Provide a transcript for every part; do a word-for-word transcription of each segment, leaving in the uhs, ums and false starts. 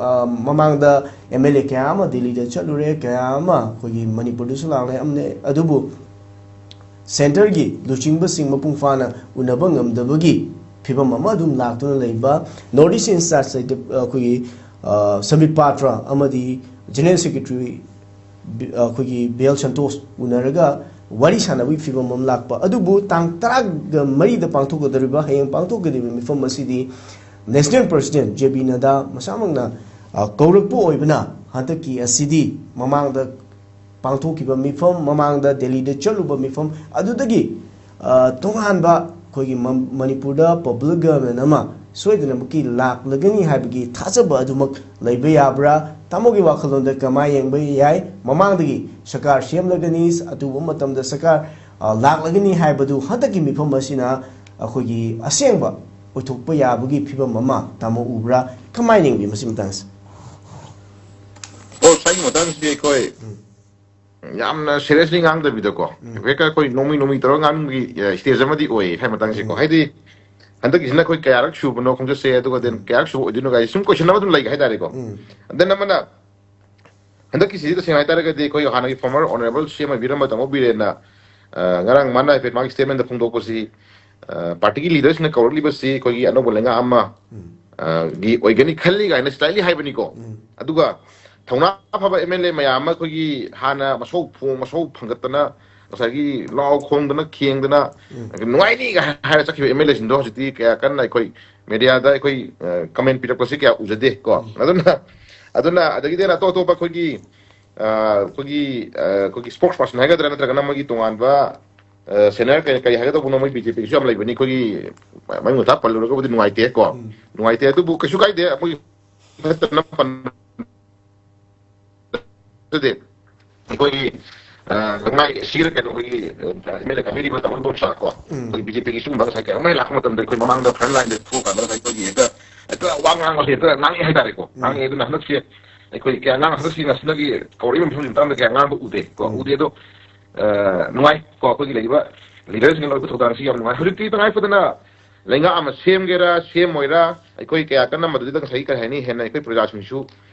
ꯑ, ꯃꯃꯥꯡꯗ M L A ꯀꯌꯥ ꯑꯃ ꯗꯤꯜꯂꯤꯗ ꯆꯠꯂꯨꯔꯦ, ꯀꯌꯥ ꯑꯃ ꯑꯩꯈꯣꯏꯒꯤ ꯃꯅꯤꯄꯨꯔꯗꯁꯨ ꯂꯥꯛꯂꯦ, ꯑꯃꯅ, ꯑꯗꯨꯕꯨ ꯁꯦꯟꯇꯔꯒꯤ ꯂꯨꯆꯤꯡꯕꯁꯤꯡ ꯃꯄꯨꯡ ꯐꯥꯅ ꯎꯅꯕ ꯉꯝꯗꯕꯒꯤ ꯐꯤꯕꯝ ꯑꯃ ꯑꯗꯨꯝ ꯂꯥꯛꯇꯨꯅ ꯂꯩꯕ, ꯅꯣꯔꯠ ꯏꯁ ꯏꯟꯆꯥꯔꯖ ꯑꯩꯈꯣꯏꯒꯤ, ꯑ, ꯁꯝꯕꯤꯠ ꯄꯥꯇ꯭ꯔ ꯑꯃꯗꯤ ꯖꯦꯅꯔꯦꯜ ꯁꯦꯀ꯭ꯔꯦꯇꯔꯤ ꯕꯤ-, ꯑꯩꯈꯣꯏꯒꯤ ꯕꯤ ꯑꯦꯜ ꯁꯟꯇꯣꯁ ꯎꯅꯔꯒ ꯋꯥꯔꯤ ꯁꯥꯟꯅꯕꯒꯤ ꯐꯤꯕꯝ ꯑꯃ ꯂꯥꯛꯄ꯫ ꯑꯗꯨꯕꯨ ꯇꯥꯡ ꯇꯔꯥꯒ ꯃꯔꯤꯗ ꯄꯥꯡꯊꯣꯛꯀꯗꯧꯔꯤꯕ, ꯍꯌꯦꯡ ꯄꯥꯡꯊꯣꯛꯀꯗꯧꯔꯤꯕ ꯃꯤꯐꯝ ꯑꯁꯤꯗꯤ ꯅꯦꯁꯅꯦꯜ ꯄ꯭ꯔꯁꯤꯗꯦꯟꯠ ꯖꯦ ꯄꯤ ꯅꯗꯥ ꯃꯁꯥꯃꯛꯅ, ꯑ, ꯀꯧꯔꯛꯄ ꯑꯣꯏꯕꯅ, ꯍꯟꯗꯛꯀꯤ ꯑꯁꯤꯗꯤ ꯃꯃꯥꯡꯗ ꯄꯥꯡꯊꯣꯛꯈꯤꯕ ꯃꯤꯐꯝ, ꯃꯃꯥꯡꯗ ꯗꯦꯜꯂꯤꯗ ꯆꯠꯂꯨꯕ ꯃꯤꯐꯝ ꯑꯗꯨꯗꯒꯤ, ꯑ, ꯇꯣꯉꯥꯟꯕ ꯑꯩꯈꯣꯏꯒꯤ ꯃ-, ꯃꯅꯤꯄꯨꯔꯗ ꯄꯕ꯭ꯂꯤꯛ ꯒꯚꯔꯟꯃꯦꯟꯠ ꯑꯃ ꯁꯣꯏꯗꯅꯃꯛꯀꯤ ꯂꯥꯛꯂꯒꯅꯤ ꯍꯥꯏꯕꯒꯤ ꯊꯥꯖꯕ ꯑꯗꯨꯃꯛ ꯂꯩꯕ ꯌꯥꯕ꯭ꯔꯥ? ꯇꯥꯃꯣꯒꯤ ꯋꯥꯈꯜꯂꯣꯟꯗ ꯀꯃꯥꯏꯅ ꯌꯦꯡꯕ ꯌꯥꯏ? ꯃꯃꯥꯡꯗꯒꯤ ꯁꯔꯀꯥꯔ ꯁꯦꯝꯂꯒꯅꯤ, ꯑꯊꯨꯕ ꯃꯇꯝꯗ ꯁꯔꯀꯥꯔ, ꯑ, ꯂꯥꯛꯂꯒꯅꯤ ꯍꯥꯏꯕꯗꯨ ꯍꯟꯗꯛꯀꯤ ꯃꯤꯐꯝ ꯑꯁꯤꯅ ꯑꯩꯈꯣꯏꯒꯤ ꯑꯁꯦꯡꯕ ꯑꯣꯏꯊꯣꯛꯄ ꯌꯥꯕꯒꯤ ꯐꯤꯕꯝ ꯑꯃ ꯇꯥꯃꯣ ꯎꯕ꯭ꯔꯥ? ꯀꯃꯥꯏꯅ ꯌꯦꯡꯕꯤ ꯃꯁꯤ ꯃꯇꯥꯡꯁꯦ? ꯑꯣ, ꯁ꯭ꯋꯥꯏꯒꯤ ꯃꯇꯥꯡꯁꯤꯗꯤ ꯑꯩꯈꯣꯏ ꯌꯥꯝꯅ ꯁꯦꯔꯤꯌꯁꯂꯤ ꯉꯥꯡꯗꯕꯤꯗꯀꯣ, ꯍꯦꯛꯇ ꯑꯩꯈꯣꯏ ꯅꯣꯡꯃꯩ ꯅꯣꯡꯃꯩ ꯇꯧꯔꯒ ꯉꯥꯡꯕꯒꯤ ꯁ꯭ꯇꯦꯖ ꯑꯃꯗꯤ ꯑꯣꯏꯌꯦ ꯁ꯭ꯋꯥꯏ ꯃꯇꯥꯡꯁꯦꯀꯣ꯫ ꯍꯥꯏꯗꯤ ꯍꯟꯗꯛꯀꯤꯁꯤꯅ ꯑꯩꯈꯣꯏ ꯀꯌꯥꯔꯛ ꯁꯨꯕꯅꯣ ꯈꯣꯡꯆꯠꯁꯦ, ꯑꯗꯨꯒ ꯗꯦꯟ ꯀꯌꯥꯔꯛ ꯁꯨꯕ ꯑꯣꯏꯗꯣꯏꯅꯣ ꯀꯥꯏꯁꯦ ꯁꯨꯝ ꯀꯣꯏꯁꯟ ꯑꯃ ꯑꯗꯨꯝ ꯂꯩꯒꯦ ꯍꯥꯏꯇꯥꯔꯦꯀꯣ꯫ ꯗꯦꯟ ꯑꯃꯅ ꯍꯟꯗꯛꯀꯤꯁꯤꯗꯤ ꯇꯁꯦꯡꯅ ꯍꯥꯏꯇꯥꯔꯒꯗꯤ ꯑꯩꯈꯣꯏ ꯍꯥꯟꯅꯒꯤ ꯐꯣꯔꯃꯔ ꯑꯣꯅꯔꯦꯕꯜ ꯁꯤ ꯑꯦꯝ ꯑꯣꯏꯕꯤꯔꯝꯕ ꯇꯥꯃꯣ ꯕꯤꯔꯦꯟꯅ, ꯑ, ꯉꯔꯥꯡ ꯃꯥꯅ ꯍꯥꯏꯐꯦꯠ ꯃꯥꯒꯤ ꯁ꯭ꯇꯦꯠꯃꯦꯟꯗ ꯐꯣꯡꯗꯣꯛꯄꯁꯤ, ꯑ, ꯄꯥꯔꯇꯤꯒꯤ ꯂꯤꯗꯔꯁꯤꯡꯅ ꯀꯧꯔꯛꯂꯤꯕꯁꯤ ꯑꯩꯈꯣꯏꯒꯤ ꯑꯅꯧꯕ ꯂꯩꯉꯥꯛ ꯑꯃ, ꯑ, ꯒꯤ ꯑꯣꯏꯒꯅꯤ ꯈꯜꯂꯤ ꯀꯥꯏꯅ ꯁ꯭ꯂꯥꯏꯠꯂꯤ ꯍꯥꯏꯕꯅꯤꯀꯣ꯫ ꯑꯗꯨꯒ ꯊꯧꯅꯥ ꯐꯕ ꯑꯦꯝ ꯑꯦꯜ ꯑꯦ ꯃꯌꯥꯝ ꯑꯃ ꯑꯩꯈꯣꯏꯒꯤ ꯍꯥꯟꯅ ꯃꯁꯧ ꯐꯣꯡ-, ꯃꯁꯧ ꯐꯪꯒꯠꯇꯅ ꯉꯁꯥꯏꯒꯤ ꯂꯥꯎ ꯈꯣꯡꯗꯅ ꯈꯦꯡꯗꯅ ꯅꯨꯡꯉꯥꯏꯅꯤꯒ ꯍꯥꯏꯔ ꯆꯠꯈꯤꯕ ꯑꯦꯝ ꯑꯦꯜ ꯑꯦꯁꯤꯡꯗꯣ ꯍꯧꯖꯤꯛꯇꯤ ꯀꯌꯥ ꯀꯟꯅ ꯑꯩꯈꯣꯏ ꯃꯦꯗꯤꯌꯥꯗ ꯑꯩꯈꯣꯏ, ꯑ, ꯀꯃꯦꯟ ꯄꯤꯔꯛꯄꯁꯤ ꯀꯌꯥ ꯎꯖꯗꯦ ꯀꯣ꯫ ꯑꯗꯨꯅ, ꯑꯗꯨꯅ ꯑꯗꯒꯤꯗꯤ ꯑꯇꯣꯞ ꯑꯇꯣꯞꯄ ꯑꯩꯈꯣꯏꯒꯤ, ꯑ, ꯑꯩꯈꯣꯏꯒꯤ, ꯑ, ꯑꯩꯈꯣꯏꯒꯤ ꯁ꯭ꯄꯣꯛꯁ ꯄꯥꯔꯁꯟ ꯍꯥꯏꯒꯗ꯭ꯔꯥ ꯅꯠꯇ꯭ꯔꯒꯅ ꯃꯣꯏꯒꯤ ꯇꯣꯉꯥꯟꯕ, ꯑ, ꯁꯦꯅꯤꯌꯔ ꯀꯔꯤ, ꯀꯔꯤ ꯍꯥꯏꯒꯗꯧꯕꯅꯣ, ꯃꯣꯏ ꯕꯤ ꯖꯦ ꯄꯤꯒꯤꯁꯨ ꯌꯥꯝ ꯂꯩꯕꯅꯤ꯫ ꯑꯩꯈꯣꯏꯒꯤ ꯃꯃꯤꯡ ꯃꯊꯥ ꯄꯜꯂꯨꯔꯒꯕꯨꯗꯤ ꯅꯨꯡꯉꯥꯏꯇꯦ ꯀꯣ꯫ ꯅꯨꯡꯉꯥꯏꯇꯦ, ꯑꯗꯨꯕꯨ ꯀꯩꯁꯨ ꯀꯥꯏꯗꯦ, ꯑꯩꯈꯣꯏꯒꯤ ꯐꯠꯇꯅ ꯄꯟ-, ꯑꯗꯨꯗꯤ ꯑꯩꯈꯣꯏꯒꯤ, ꯑ, ꯂꯩꯉꯥꯏ ꯁꯤꯒꯤꯗ ꯀꯩꯅꯣ ꯑꯩꯈꯣꯏꯒꯤ, ꯑ, ꯑꯦꯝ ꯑꯦꯜ ꯑꯦ ꯀꯥꯕꯤꯔꯤꯕ ꯇꯥꯃꯣ ꯏꯕꯣꯝꯆꯥ ꯀꯣ, ꯑꯩꯈꯣꯏ ꯕꯤ ꯖꯦ ꯄꯤꯒꯤ ꯁꯤꯒꯨꯝꯕ ꯉꯁꯥꯏ ꯀꯌꯥ ꯑꯃ ꯂꯥꯛꯄ ꯃꯇꯝꯗ ꯑꯩꯈꯣꯏ ꯃꯃꯥꯡꯗ ꯐ꯭ꯔꯟ ꯂꯥꯏꯟꯗ ꯊꯣꯛꯑꯀꯥꯟꯗ ꯉꯁꯥꯏ ꯑꯩꯈꯣꯏꯒꯤ ꯍꯦꯛꯇ, ꯍꯦꯛꯇ ꯋꯥ ꯉꯥꯡꯕꯁꯦ ꯍꯦꯛꯇ ꯉꯥꯡꯉꯤ ꯍꯥꯏꯇꯥꯔꯦꯀꯣ꯫ ꯉꯥꯡꯉꯤ꯫ ꯑꯗꯨꯅ ꯍꯟꯗꯛꯁꯦ ꯑꯩꯈꯣꯏ ꯀꯌꯥ ꯉꯥꯡ-, ꯍꯟꯗꯛꯁꯤ ꯉꯁꯤꯅꯒꯤ ꯀꯧꯔꯛꯏꯕ ꯃꯤꯐꯝꯒꯤ ꯃꯇꯥꯡꯗ ꯀꯌꯥ ꯉꯥꯡꯕ ꯎꯗꯦ ꯀꯣ꯫ ꯎꯗꯦ ꯑꯗꯣ, ꯑ, ꯅꯨꯡꯉꯥꯏ ꯀꯣ, ꯑꯩꯈꯣꯏꯒꯤ ꯂꯩꯔꯤꯕ ꯂꯤꯗꯔꯁꯤꯡꯅ ꯂꯧꯔꯤꯕ ꯊꯧꯗꯥꯡꯁꯤ ꯌꯥꯝ ꯅꯨꯡꯉꯥꯏ꯫ ꯍꯧꯖꯤꯛꯇꯤ ꯇꯉꯥꯏ ꯐꯗꯅ ꯂꯩꯉꯥꯛ ꯑꯃ ꯁꯦꯝꯒꯦꯔꯥ ꯁꯦꯝꯃꯣꯏꯔꯥ, ꯑꯩꯈꯣꯏ ꯀꯌꯥ ꯀꯟꯅ ꯃꯗꯨꯗ ꯉꯁꯥꯏꯒꯤ ꯀꯔꯤ ꯍꯥꯏꯅꯤ, ꯍꯦꯟꯅ ꯑꯩꯈꯣꯏ ꯄ꯭ꯔꯖꯥꯁꯤꯡꯁꯨ,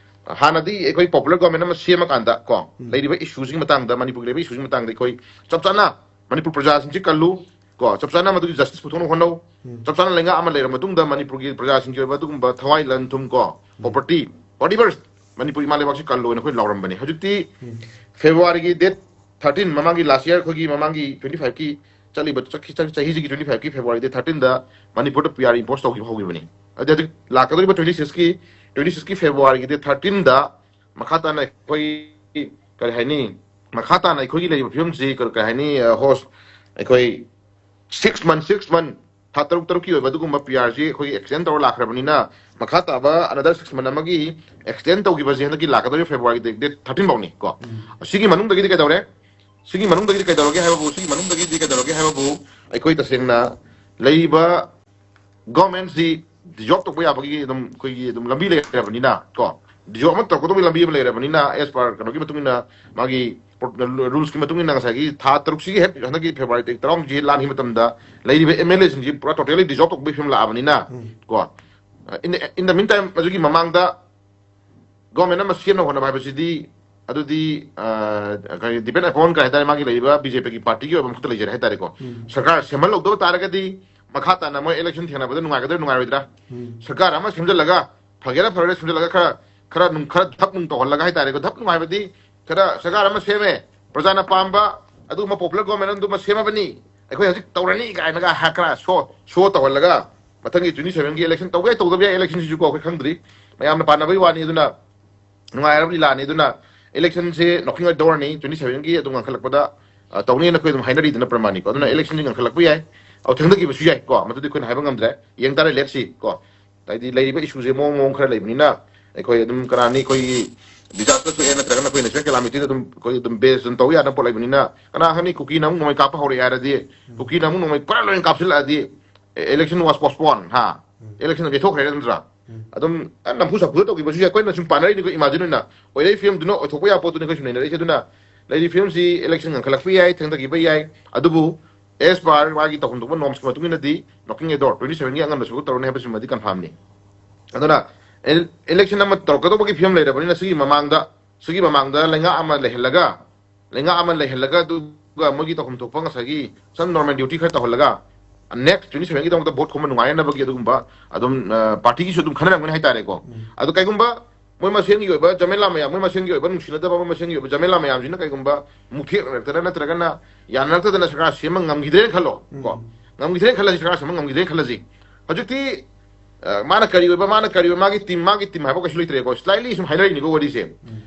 ꯍꯥꯟꯅꯗꯤ ꯑꯩꯈꯣꯏ popular government ꯑꯃ ꯁꯦꯝꯃꯀꯥꯟꯗ ꯀꯣ, ꯎꯝ꯫ ꯂꯩꯔꯤꯕ issueꯁꯤꯒꯤ ꯃꯇꯥꯡꯗ, ꯃꯅꯤꯄꯨꯔꯒꯤ ꯂꯩꯕ issueꯁꯤꯒꯤ ꯃꯇꯥꯡꯗ ꯑꯩꯈꯣꯏ ꯆꯞ ꯆꯥꯅ ꯃꯅꯤꯄꯨꯔ ꯄ꯭ꯔꯖꯥꯁꯤꯡꯁꯤ ꯀꯜꯂꯨ ꯀꯣ, ꯆꯞ ꯆꯥꯅ ꯃꯗꯨꯒꯤ justice ꯄꯨꯊꯣꯛꯅꯕ ꯍꯣꯠꯅꯧ, ꯎꯝ꯫ ꯆꯞ ꯆꯥꯅ ꯂꯩꯉꯥꯛ ꯑꯃ ꯂꯩꯔꯕ ꯃꯇꯨꯡꯗ ꯃꯅꯤꯄꯨꯔꯒꯤ ꯄ꯭ꯔꯖꯥꯁꯤꯡꯒꯤ ꯑꯣꯏꯕ ꯑꯗꯨꯒꯨꯝꯕ ꯊꯋꯥꯏ ꯂꯟ ꯊꯨꯝ ꯀꯣ, ꯎꯝ꯫ property, whatever, ꯃꯅꯤꯄꯨꯔ ꯏꯃꯥ ꯂꯩꯕꯥꯛꯁꯤ ꯀꯜꯂꯣꯅ ꯑꯩꯈꯣꯏ ꯂꯥꯎꯔꯝꯕꯅꯤ꯫ ꯍꯧꯖꯤꯛꯇꯤ ꯎꯝ꯫ Februaryꯒꯤ date thirteen, ꯃꯃꯥꯡꯒꯤ last year ꯑꯩꯈꯣꯏꯒꯤ ꯃꯃꯥꯡꯒꯤ twenty fiveꯀꯤ ꯆꯠꯂꯤꯕ ꯆꯠꯈꯤ-, ꯆꯠ-, ꯆꯍꯤꯁꯤꯒꯤ twenty fiveꯀꯤ February date thirteenꯗ ꯃꯅꯤꯄꯨꯔꯗ PR impose ꯇꯧꯈꯤꯕ ꯍꯧꯈꯤꯕꯅꯤ꯫ ꯑꯗꯨꯗꯤ ꯍꯧꯖꯤꯛ ꯂꯥꯛꯀꯗꯧꯔꯤꯕ twenty sixꯀꯤ, twenty sixꯀꯤ Februaryꯒꯤ date thirteenꯗ ꯃꯈꯥ ꯇꯥꯅ ꯑꯩꯈꯣꯏ, ꯀꯔꯤ ꯍꯥꯏꯅꯤ, ꯃꯈꯥ ꯇꯥꯅ ꯑꯩꯈꯣꯏꯒꯤ ꯂꯩꯔꯤꯕ ꯐꯤꯕꯝꯁꯤ ꯀꯔꯤ, ꯀꯔꯤ ꯍꯥꯏꯅꯤ, ꯑ, host, ꯑꯩꯈꯣꯏ six month, six month, ꯊꯥ ꯇꯔꯨꯛ ꯇꯔꯨꯛꯀꯤ ꯑꯣꯏꯕ ꯑꯗꯨꯒꯨꯝꯕ PRꯁꯤ ꯑꯩꯈꯣꯏꯒꯤ extend ꯇꯧꯔ ꯂꯥꯛꯈ꯭ꯔꯕꯅꯤꯅ, ꯃꯈꯥ ꯇꯥꯕ another six month ꯑꯃꯒꯤ extend ꯇꯧꯈꯤꯕꯁꯦ ꯍꯟꯗꯛꯀꯤ ꯂꯥꯛꯀꯗꯧꯔꯤꯕ February date thirteen ꯐꯥꯎꯅꯤ ꯀꯣ꯫ ꯎꯝ꯫ ꯁꯤꯒꯤ ꯃꯅꯨꯡꯗꯒꯤꯗꯤ ꯀꯩꯗꯧꯔꯦ? ꯁꯤꯒꯤ ꯃꯅꯨꯡꯗꯒꯤꯗꯤ ꯀꯩꯗꯧꯔꯒꯦ ꯍꯥꯏꯕꯕꯨ, ꯁꯤꯒꯤ ꯃꯅꯨꯡꯗꯒꯤꯗꯤ ꯀꯩꯗꯧꯔꯒꯦ ꯍꯥꯏꯕꯕꯨ, ꯑꯩꯈꯣꯏ ꯇꯁꯦꯡꯅ ꯂꯩꯔꯤꯕ governmentꯁꯤ dissolve ꯇꯧꯕ ꯌꯥꯕꯒꯤ ꯑꯗꯨꯝ ꯑꯩꯈꯣꯏꯒꯤ ꯑꯗꯨꯝ ꯂꯝꯕꯤ ꯂꯩꯔꯕꯅꯤꯅ ꯀꯣ, dissolve ꯑꯃ ꯇꯧꯔꯛꯀꯗꯧꯕꯒꯤ ꯂꯝꯕꯤ ꯑꯃ ꯂꯩꯔꯕꯅꯤꯅ, as per ꯀꯩꯅꯣꯒꯤ ꯃꯇꯨꯡ ꯏꯟꯅ, ꯃꯥꯒꯤ rules ꯀꯤ ꯃꯇꯨꯡ ꯏꯟꯅ ꯉꯁꯥꯏꯒꯤ ꯊꯥ ꯇꯔꯨꯛꯁꯤꯒꯤ ꯍꯦꯛ ꯍꯟꯗꯛꯀꯤ February ꯇꯔꯥꯃꯥꯄꯟꯁꯤ ꯂꯥꯟꯈꯤ ꯃꯇꯝꯗ ꯂꯩꯔꯤꯕ MLAꯁꯤꯡꯁꯤ ꯄꯨꯔꯥ totally dissolve ꯇꯧꯕꯒꯤ ꯐꯤꯕꯝ ꯂꯥꯛꯑꯕꯅꯤꯅ ꯎꯝ꯫ ꯀꯣ, in the, in the meantime ꯑꯗꯨꯒꯤ ꯃꯃꯥꯡꯗ government ꯑꯃ ꯁꯦꯝꯅꯕ ꯍꯣꯠꯅꯕ ꯍꯥꯏꯕꯁꯤꯗꯤ, ꯑꯗꯨꯗꯤ, ꯑ, ꯀꯔꯤ, depend upon ꯀꯩ ꯍꯥꯏꯇꯥꯔꯦ, ꯃꯥꯒꯤ ꯂꯩꯔꯤꯕ BJPꯒꯤ partyꯒꯤ ꯑꯣꯏꯕ ꯃꯈꯨꯠꯇ ꯂꯩꯖꯔꯦ ꯍꯥꯏꯇꯥꯔꯦꯀꯣ꯫ ꯎꯝ꯫ ꯁꯔꯀꯥꯔ ꯁꯦꯝꯍꯜꯍꯧꯗꯕ ꯇꯥꯔꯒꯗꯤ ꯃꯈꯥ ꯇꯥꯅ ꯃꯣꯏ election ꯊꯦꯡꯅꯕꯗ ꯅꯨꯡꯉꯥꯏꯒꯗ꯭ꯔꯥ ꯅꯨꯡꯉꯥꯏꯔꯣꯏꯗ꯭ꯔꯥ? ꯎꯝ꯫ ꯁꯔꯀꯥꯔ ꯑꯃ ꯁꯦꯝꯖꯤꯜꯂꯒ, ꯐꯒꯦꯔꯥ ꯐꯔꯣꯏꯔꯥ ꯁꯦꯝꯖꯤꯜꯂꯒ, ꯈꯔ, ꯈꯔ ꯅꯨꯡ-, ꯈꯔ ꯙꯞ ꯅꯨꯡ ꯇꯧꯍꯜꯂꯒ ꯍꯥꯏꯇꯥꯔꯦꯀꯣ, ꯙꯞ ꯅꯨꯡ ꯍꯥꯏꯕꯗꯤ ꯈꯔ ꯁꯔꯀꯥꯔ ꯑꯃ ꯁꯦꯝꯃꯦ, ꯄ꯭ꯔꯖꯥꯅ ꯄꯥꯝꯕ ꯑꯗꯨꯒꯨꯝꯕ popular government ꯑꯗꯨꯃ ꯁꯦꯝꯃꯕꯅꯤ, ꯑꯩꯈꯣꯏ ꯍꯧꯖꯤꯛ ꯇꯧꯔꯅꯤ ꯀꯥꯏꯅꯒ ꯍꯥ-, ꯈꯔ show, show ꯇꯧꯍꯜꯂꯒ, ꯃꯊꯪꯒꯤ twenty sevenꯒꯤ election ꯇꯧꯕ ꯌꯥꯏ ꯇꯧꯗꯕ ꯌꯥꯏ, electionꯁꯤꯁꯨꯀꯣ ꯑꯩꯈꯣꯏ ꯈꯪꯗ꯭ꯔꯤ, ꯃꯌꯥꯝꯅ ꯄꯥꯅꯕꯒꯤ ꯋꯥꯅꯤ꯫ ꯑꯗꯨꯅ ꯅꯨꯡꯉꯥꯏꯔꯕ ꯂꯤꯂꯥꯅꯤ꯫ ꯑꯗꯨꯅ electionꯁꯦ ꯅꯣꯛꯀꯤꯡ ꯑꯣꯏ ꯇꯧꯔꯅꯤ, twenty sevenꯒꯤ ꯑꯗꯨꯝ ꯉꯟꯈꯠꯂꯛꯄꯗ, ꯑ, ꯇꯧꯅꯤꯅ ꯑꯩꯈꯣꯏ ꯑꯗꯨꯝ ꯍꯥꯏꯅꯔꯤꯗꯅ ꯄ꯭ꯔꯃꯥꯅꯤꯀꯣ꯫ ꯑꯗꯨꯅ ꯎꯝ꯫ electionꯁꯦ ꯉꯟꯈꯠꯂꯛꯄ ꯌꯥꯏ, ꯑꯧ, ꯊꯦꯡꯊꯈꯤꯕꯁꯨ ꯌꯥꯏ ꯀꯣ, ꯃꯗꯨꯗꯤ ꯑꯩꯈꯣꯏꯅ ꯍꯥꯏꯕ ꯉꯝꯗ꯭ꯔꯦ꯫ ꯌꯦꯡ ꯇꯥꯔꯦ, let's see ꯀꯣ꯫ ꯍꯥꯏꯗꯤ ꯂꯩꯔꯤꯕ issueꯁꯦ ꯃꯑꯣꯡ ꯃꯑꯣꯡ ꯈꯔ ꯂꯩꯕꯅꯤꯅ, ꯑꯩꯈꯣꯏ ꯑꯗꯨꯝ ꯀꯅꯥꯅꯤ, ꯑꯩꯈꯣꯏꯒꯤ disaster ꯊꯣꯛꯑꯦ ꯅꯠꯇ꯭ꯔꯒꯅ ꯑꯩꯈꯣꯏ natural calamityꯗ ꯑꯗꯨꯝ, ꯑꯩꯈꯣꯏ ꯑꯗꯨꯝ base ꯑꯗꯨꯝ ꯇꯧ ꯌꯥꯗꯕ ꯄꯣꯠ ꯂꯩꯕꯅꯤꯅ, ꯀꯅꯥ ꯈꯪꯅꯤ, ꯀꯨꯀꯤꯅ ꯑꯃꯨꯛ ꯅꯣꯡꯃꯩ ꯀꯥꯞꯄ ꯍꯧꯔꯛꯑꯦ ꯍꯥꯏꯔꯗꯤ, ꯎꯝ꯫ ꯀꯨꯀꯤꯅ ꯑꯃꯨꯛ ꯅꯣꯡꯃꯩ ꯄꯨꯔꯥ ꯂꯣꯏꯅ ꯀꯥꯞꯁꯤꯜꯂꯛꯑꯗꯤ, election was postponed, ꯍꯥ? ꯎꯝ꯫ election ꯑꯗꯨꯝ ꯌꯩꯊꯣꯛꯈ꯭ꯔꯦ ꯅꯠꯇ꯭ꯔꯥ? ꯎꯝ꯫ ꯑꯗꯨꯝ, ꯑ, ꯅꯝꯐꯨ ꯁꯥꯐꯨꯗ ꯇꯧꯈꯤꯕꯁꯨ ꯌꯥꯏ, ꯑꯩꯈꯣꯏꯅ ꯁꯨꯝ ꯄꯥꯅꯔꯤꯅꯤꯀꯣ, imagine ꯑꯣꯏꯅ ꯑꯣꯏꯔꯛꯏ ꯐꯤꯕꯝꯗꯨꯅ ꯑꯣꯏꯊꯣꯛꯄ ꯌꯥꯕ ꯄꯣꯠꯇꯨꯅꯤ ꯑꯩꯈꯣꯏ ꯁꯨꯝ ꯅꯩꯅꯔꯛꯏꯁꯦ꯫ ꯑꯗꯨꯅ ꯂꯩꯔꯤ ꯐꯤꯕꯝꯁꯤ election ꯉꯟꯈꯠꯂꯛꯄ ꯌꯥꯏ, ꯊꯦꯡꯊꯈꯤꯕ ꯌꯥꯏ, ꯑꯗꯨꯕꯨ as per ꯃꯥꯒꯤ ꯇꯧꯐꯝ ꯊꯣꯛꯄ norms ꯀꯤ ꯃꯇꯨꯡ ꯏꯟꯅꯗꯤ knocking a door twenty seven ꯒꯤ ꯑꯉꯟꯕꯁꯨ ꯇꯧꯔꯅꯤ ꯍꯥꯏꯕꯁꯤꯃꯗꯤ confirm ꯅꯤ꯫ ꯑꯗꯨꯅ ele-, election ꯑꯃ ꯇꯧꯔꯛꯀꯗꯧꯕꯒꯤ ꯐꯤꯕꯝ ꯂꯩꯔꯕꯅꯤꯅ ꯁꯤꯒꯤ ꯃꯃꯥꯡꯗ, ꯁꯤꯒꯤ ꯃꯃꯥꯡꯗ ꯂꯩꯉꯥꯛ ꯑꯃ ꯂꯩꯍꯜꯂꯒ, ꯂꯩꯉꯥꯛ ꯑꯃ ꯂꯩꯍꯜꯂꯒ ꯑꯗꯨꯒ ꯃꯣꯏꯒꯤ ꯇꯧꯐꯝ ꯊꯣꯛꯄ ꯉꯁꯥꯏꯒꯤ some normal duty ꯈꯔ ꯇꯧꯍꯜꯂꯒ next twenty seven ꯒꯤꯗꯃꯛꯇ vote ꯈꯣꯝꯕ ꯅꯨꯡꯉꯥꯏꯅꯅꯕꯒꯤ ꯑꯗꯨꯒꯨꯝꯕ ꯑꯗꯨꯝ, ꯑ, party ꯒꯤꯁꯨ ꯑꯗꯨꯝ ꯈꯟꯅꯔꯝꯒꯅꯤ ꯍꯥꯏꯇꯥꯔꯦꯀꯣ꯫ ꯎꯝ꯫ ꯑꯗꯣ ꯀꯩꯒꯨꯝꯕ ꯃꯣꯏ ꯃꯁꯦꯟꯒꯤ ꯑꯣꯏꯕ ꯖꯃꯦꯂꯥ ꯃꯌꯥꯝ, ꯃꯣꯏ ꯃꯁꯦꯟꯒꯤ ꯑꯣꯏꯕ ꯅꯨꯡꯁꯤꯅꯗꯕ, ꯃꯣꯏ ꯃꯁꯦꯟꯒꯤ ꯑꯣꯏꯕ ꯖꯃꯦꯂꯥ ꯃꯌꯥꯝꯁꯤꯅ ꯀꯩꯒꯨꯝꯕ ꯃꯨꯛꯊꯦꯛꯅꯔꯛꯇꯅ ꯅꯠꯇ꯭ꯔꯒꯅ ꯌꯥꯅꯔꯛꯇꯗꯅ ꯁꯔꯀꯥꯔ ꯁꯦꯝꯕ ꯉꯝꯈꯤꯗ꯭ꯔꯦꯅ ꯈꯜꯂꯣ ꯀꯣ꯫ ꯎꯝ꯫ ꯉꯝꯈꯤꯗ꯭ꯔꯦꯅ ꯈꯜꯂꯁꯤ, ꯁꯔꯀꯥꯔ ꯁꯦꯝꯕ ꯉꯝꯈꯤꯗ꯭ꯔꯦꯅ ꯈꯜꯂꯁꯤ꯫ ꯍꯧꯖꯤꯛꯇꯤ, ꯑ, ꯃꯥꯅ ꯀꯔꯤ ꯑꯣꯏꯕ, ꯃꯥꯅ ꯀꯔꯤ ꯑꯣꯏꯕ, ꯃꯥꯒꯤ team, ꯃꯥꯒꯤ team ꯍꯥꯏꯕ ꯀꯩꯁꯨ ꯂꯩꯇ꯭ꯔꯦꯀꯣ꯫ Slightly ꯁꯨꯝ ꯍꯥꯏꯅꯔꯤꯅꯤꯀꯣ ꯋꯥꯔꯤꯁꯦ꯫ ꯎꯝ꯫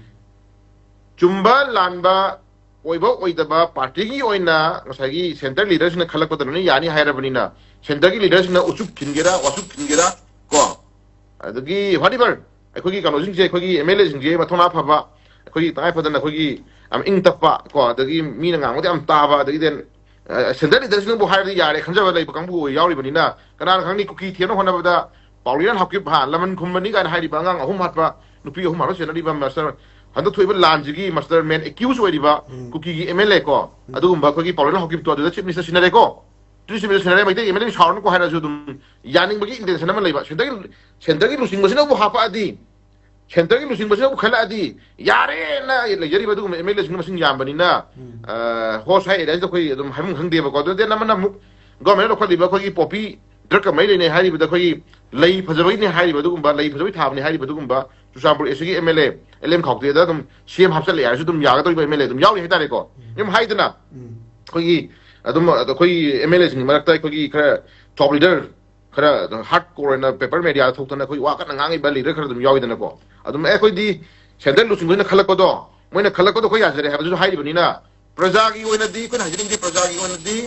ꯆꯨꯝꯕ ꯂꯥꯟꯕ, ꯑꯣꯏꯕ ꯑꯣꯏꯗꯕ party ꯒꯤ ꯑꯣꯏꯅ ꯉꯁꯥꯏꯒꯤ centre leader ꯁꯤꯡꯅ ꯈꯜꯂꯛꯄꯗ ꯂꯣꯏꯅ ꯌꯥꯅꯤ ꯍꯥꯏꯔꯕꯅꯤꯅ, centre ꯒꯤ leader ꯁꯤꯡꯅ ꯎꯆꯨꯛ ꯊꯤꯟꯒꯦꯔꯥ, ꯋꯥꯆꯨꯛ ꯊꯤꯟꯒꯦꯔꯥ ꯀꯣ, ꯑꯗꯒꯤ whatever, ꯑꯩꯈꯣꯏꯒꯤ ꯀꯩꯅꯣꯁꯤꯡꯁꯦ, ꯑꯩꯈꯣꯏꯒꯤ M L A ꯁꯤꯡꯁꯦ ꯃꯊꯧꯅꯥ ꯐꯕ, ꯑꯩꯈꯣꯏꯒꯤ ꯇꯉꯥꯏ ꯐꯗꯅ ꯑꯩꯈꯣꯏꯒꯤ ꯌꯥꯝ ꯏꯪ ꯇꯞꯄ ꯀꯣ, ꯑꯗꯒꯤ ꯃꯤꯅ ꯉꯥꯡꯕꯗ ꯌꯥꯝ ꯇꯥꯕ, ꯑꯗꯒꯤ then, ꯑ, centre leader ꯁꯤꯡꯕꯨ ꯍꯥꯏꯔꯗꯤ ꯌꯥꯔꯦ ꯈꯟꯖꯕ ꯂꯩꯕ ꯀꯥꯡꯕꯨ ꯌꯥꯎꯔꯤꯕꯅꯤꯅ, ꯀꯅꯥꯅ ꯈꯪꯅꯤ ꯀꯨꯀꯤ ꯊꯦꯝꯅ ꯍꯣꯠꯅꯕꯗ ꯄꯥꯎꯔꯤꯔꯥꯟ ꯍꯥꯎꯀꯤꯞ ꯍꯥ, ꯂꯃꯟ ꯈꯨꯝꯕꯅꯤ ꯀꯥꯏꯅ ꯍꯥꯏꯔꯤꯕ ꯑꯉꯥꯡ ꯑꯍꯨꯝ ꯍꯥꯠꯄ, ꯅꯨꯄꯤ ꯑꯍꯨꯝ ꯍꯥꯠꯄ ꯁꯦꯟꯅꯔꯤꯕ master, ꯍꯟꯗꯛ ꯊꯣꯛꯏꯕ ꯂꯥꯟꯁꯤꯒꯤ mastermind accused ꯑꯣꯏꯔꯤꯕ ꯎꯝ꯫ ꯀꯨꯀꯤꯒꯤ M L A ꯀꯣ, ꯎꯝ꯫ ꯑꯗꯨꯒꯨꯝꯕ ꯑꯩꯈꯣꯏꯒꯤ ꯄꯥꯎꯔꯤꯔꯥꯜ ꯍꯥꯎꯀꯤꯞꯇꯣ ꯑꯗꯨꯗ chief minister ꯁꯤꯟꯅꯔꯦꯀꯣ꯫ Chief minister ꯁꯤꯟꯅꯔꯦ, Meitei M L A ꯁꯥꯎꯔꯅꯨꯀꯣ ꯍꯥꯏꯔꯁꯨ ꯑꯗꯨꯝ ꯌꯥꯅꯤꯡꯕꯒꯤ intention ꯑꯃ ꯂꯩꯕ꯫ Centre ꯒꯤ, centre ꯒꯤ ꯂꯨꯆꯤꯡꯕꯁꯤꯅꯕꯨ ꯍꯥꯄꯛꯑꯗꯤ, centre ꯒꯤ ꯂꯨꯆꯤꯡꯕꯁꯤꯅꯕꯨ ꯈꯜꯂꯛꯑꯗꯤ ꯌꯥꯔꯦꯅ ꯂꯩꯖꯔꯤꯕ ꯑꯗꯨꯒꯨꯝꯕ M L A ꯁꯤꯡ ꯃꯁꯤꯡ ꯌꯥꯝꯕꯅꯤꯅ, ꯎꯝ꯫ ꯑ, ꯍꯣꯁ ꯍꯥꯏ area ꯁꯤꯗ ꯑꯩꯈꯣꯏ ꯑꯗꯨꯝ ꯍꯥꯏꯐꯝ ꯈꯪꯗꯦꯕꯀꯣ꯫ ꯑꯗꯨ then ꯑꯃꯅ ꯑꯃꯨꯛ government ꯂꯧꯈꯠꯂꯤꯕ ꯑꯩꯈꯣꯏꯒꯤ poppy drug ꯀ ꯃꯔꯤ ꯂꯩꯅꯩ ꯍꯥꯏꯔꯤꯕꯗ ꯑꯩꯈꯣꯏꯒꯤ ꯂꯩ ꯐꯖꯕꯒꯤꯅꯦ ꯍꯥꯏꯔꯤꯕ ꯑꯗꯨꯒꯨꯝꯕ, ꯂꯩ ꯐꯖꯕꯒꯤ ꯊꯥꯕꯅꯦ ꯍꯥꯏꯔꯤꯕ ꯑꯗꯨꯒꯨꯝꯕ ꯆꯨꯔꯆꯥꯟꯄꯨꯔ A C ꯒꯤ M L A L M ꯈꯥꯎꯇꯦꯗ ꯑꯗꯨꯝ C M ꯍꯥꯞꯆꯜꯂꯦ ꯍꯥꯏꯔꯁꯨ ꯑꯗꯨꯝ ꯌꯥꯒꯗꯧꯔꯤꯕ M L A ꯑꯗꯨꯝ ꯌꯥꯎꯔꯤ ꯍꯥꯏꯇꯥꯔꯦꯀꯣ꯫ ꯎꯝ꯫ ꯑꯗꯨꯝ ꯍꯥꯏꯗꯅ ꯎꯝ꯫ ꯑꯩꯈꯣꯏꯒꯤ ꯑꯗꯨꯝ ꯑꯩꯈꯣꯏꯒꯤ M L A ꯁꯤꯡꯒꯤ ꯃꯔꯛꯇ ꯑꯩꯈꯣꯏꯒꯤ ꯈꯔ top leader, ꯈꯔ hard core ꯑꯣꯏꯅ paper media ꯗ ꯊꯣꯛꯇꯅ ꯑꯩꯈꯣꯏ ꯋꯥ ꯀꯟꯅ ꯉꯥꯡꯉꯤꯕ leader ꯈꯔ ꯑꯗꯨꯝ ꯌꯥꯎꯋꯤꯗꯅꯀꯣ꯫ ꯑꯗꯨꯝ ꯑꯦ ꯑꯩꯈꯣꯏꯗꯤ centre ꯂꯨꯆꯤꯡꯕꯁꯤꯅ ꯈꯜꯂꯛꯄꯗꯣ, ꯃꯣꯏꯅ ꯈꯜꯂꯛꯄꯗꯣ ꯑꯩꯈꯣꯏ ꯌꯥꯖꯔꯦ ꯍꯥꯏꯕꯗꯨꯁꯨ ꯍꯥꯏꯔꯤꯕꯅꯤꯅ, ꯄ꯭ꯔꯖꯥꯒꯤ ꯑꯣꯏꯅꯗꯤ, ꯑꯩꯈꯣꯏꯅ ꯍꯥꯏꯖꯅꯤꯡꯉꯤꯁꯦ ꯄ꯭ꯔꯖꯥꯒꯤ ꯑꯣꯏꯅꯗꯤ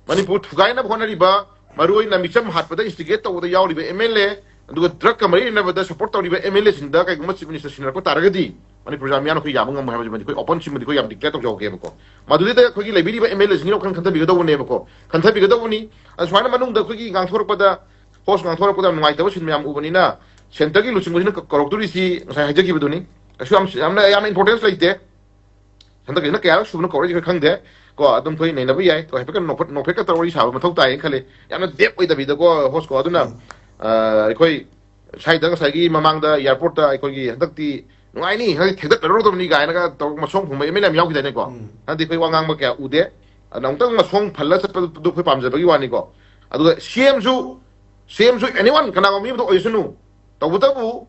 ꯃꯅꯤꯄꯨꯔ ꯊꯨꯒꯥꯏꯅꯕ ꯍꯣꯠꯅꯔꯤꯕ, ꯃꯔꯨꯑꯣꯏꯅ ꯃꯤꯆꯝ ꯍꯥꯠꯄꯗ instigate ꯇꯧꯕꯗ ꯌꯥꯎꯔꯤꯕ M L A, ꯑꯗꯨꯒ drug ꯀ ꯃꯔꯤ ꯂꯩꯅꯕꯗ support ꯇꯧꯔꯤꯕ M L A ꯁꯤꯡꯗ ꯀꯩꯒꯨꯝꯕ chief minister ꯁꯤꯟꯅꯔꯛꯄ ꯇꯥꯔꯒꯗꯤ ꯃꯅꯤꯄꯨꯔ ꯄ꯭ꯔꯖꯥ ꯃꯤꯌꯥꯝꯅ ꯑꯩꯈꯣꯏ ꯌꯥꯕ ꯉꯝꯃꯣꯏ ꯍꯥꯏꯕꯁꯤꯃꯗꯤ ꯑꯩꯈꯣꯏ open ꯁꯤꯃꯗꯤ ꯑꯩꯈꯣꯏ ꯌꯥꯝ declare ꯇꯧꯖꯍꯧꯒꯦꯕꯀꯣ꯫ ꯃꯗꯨꯗꯩꯗ ꯑꯩꯈꯣꯏꯒꯤ ꯂꯩꯕꯤꯔꯤꯕ M L A ꯁꯤꯡꯒꯤ ꯋꯥꯈꯜ ꯈꯟꯊꯕꯤꯒꯗꯧꯕꯅꯦꯕꯀꯣ꯫ ꯈꯟꯊꯕꯤꯒꯗꯧꯕꯅꯤ꯫ ꯑꯁꯨꯃꯥꯏꯅ ꯃꯅꯨꯡꯗ ꯑꯩꯈꯣꯏꯒꯤ ꯉꯥꯡꯊꯣꯔꯛꯄꯗ, host ꯉꯥꯡꯊꯣꯔꯛꯄꯗ ꯌꯥꯝ ꯅꯨꯡꯉꯥꯏꯇꯕ ꯁꯤꯟ ꯃꯌꯥꯝ ꯎꯕꯅꯤꯅ centre ꯒꯤ ꯂꯨꯆꯤꯡꯕꯁꯤꯅ ꯀ-, ꯀꯧꯔꯛꯇꯣꯔꯤꯁꯤ ꯉꯁꯥꯏ ꯍꯥꯏꯖꯈꯤꯕꯗꯨꯅꯤ꯫ ꯀꯩꯁꯨ ꯌꯥꯝ, ꯌꯥꯝꯅ, ꯌꯥꯝꯅ importance ꯂꯩꯇꯦ꯫ ꯍꯟꯗꯛꯀꯤꯁꯤꯅ ꯀꯌꯥꯔꯛ ꯁꯨꯕꯅꯣ ꯀꯧꯔꯛꯏꯁꯦ ꯈꯪꯗꯦ꯫ ꯀꯣ, ꯑꯗꯨꯝ ꯑꯩꯈꯣꯏ ꯅꯩꯅꯕ ꯌꯥꯏ꯫ ꯀꯣ, ꯍꯥꯏꯐꯦꯠꯀ ꯅꯣꯛꯐꯦꯠ ꯅꯣꯛꯐꯦꯠꯀ ꯇꯧꯔ ꯋꯥꯔꯤ ꯁꯥꯕ ꯃꯊꯧ ꯇꯥꯏꯌꯦꯅ ꯈꯜꯂꯤ꯫ ꯌꯥꯝꯅ ꯗꯦꯞ ꯑꯣꯏꯗꯕꯤꯗꯀꯣ, ꯍꯣꯁ ꯀꯣ꯫ ꯑꯗꯨꯅ, ꯎꯝ꯫ ꯑ, ꯑꯩꯈꯣꯏ ꯁ꯭ꯋꯥꯏꯗ ꯉꯁꯥꯏꯒꯤ ꯃꯃꯥꯡꯗ ꯑꯦꯌꯥꯔꯄꯣꯔꯠꯇ ꯑꯩꯈꯣꯏꯒꯤ ꯍꯟꯗꯛꯇꯤ ꯅꯨꯡꯉꯥꯏꯅꯤ, ꯍꯟꯗꯛꯇꯤ ꯊꯦꯛꯇꯠꯅꯔꯨꯗꯧꯕꯅꯤ ꯀꯥꯏꯅꯒ ꯇꯧꯔꯒ ꯃꯁꯣꯡ ꯐꯨꯝꯕ ꯑꯦꯝ ꯑꯦꯜ ꯑꯦ ꯌꯥꯝ ꯌꯥꯎꯈꯤꯗꯥꯏꯅꯦꯀꯣ꯫ ꯎꯝ꯫ ꯍꯟꯗꯛꯇꯤ ꯑꯩꯈꯣꯏ ꯋꯥ ꯉꯥꯡꯕ ꯀꯌꯥ ꯎꯗꯦ꯫ ꯑꯗꯨꯅ ꯑꯃꯨꯛꯇꯪ ꯃꯁꯣꯡ ꯐꯜꯂ ꯆꯠꯄꯗꯨ ꯑꯩꯈꯣꯏ ꯄꯥꯝꯖꯕꯒꯤ ꯋꯥꯅꯤꯀꯣ꯫ ꯑꯗꯨꯒ ꯁꯤ ꯑꯦꯝꯁꯨ, ꯁꯤ ꯑꯦꯝꯁꯨ anyone, ꯀꯅꯥꯒꯨꯝꯕ ꯃꯤ ꯑꯃꯗ ꯑꯣꯏꯁꯅꯨ, ꯇꯧꯕꯇꯕꯨ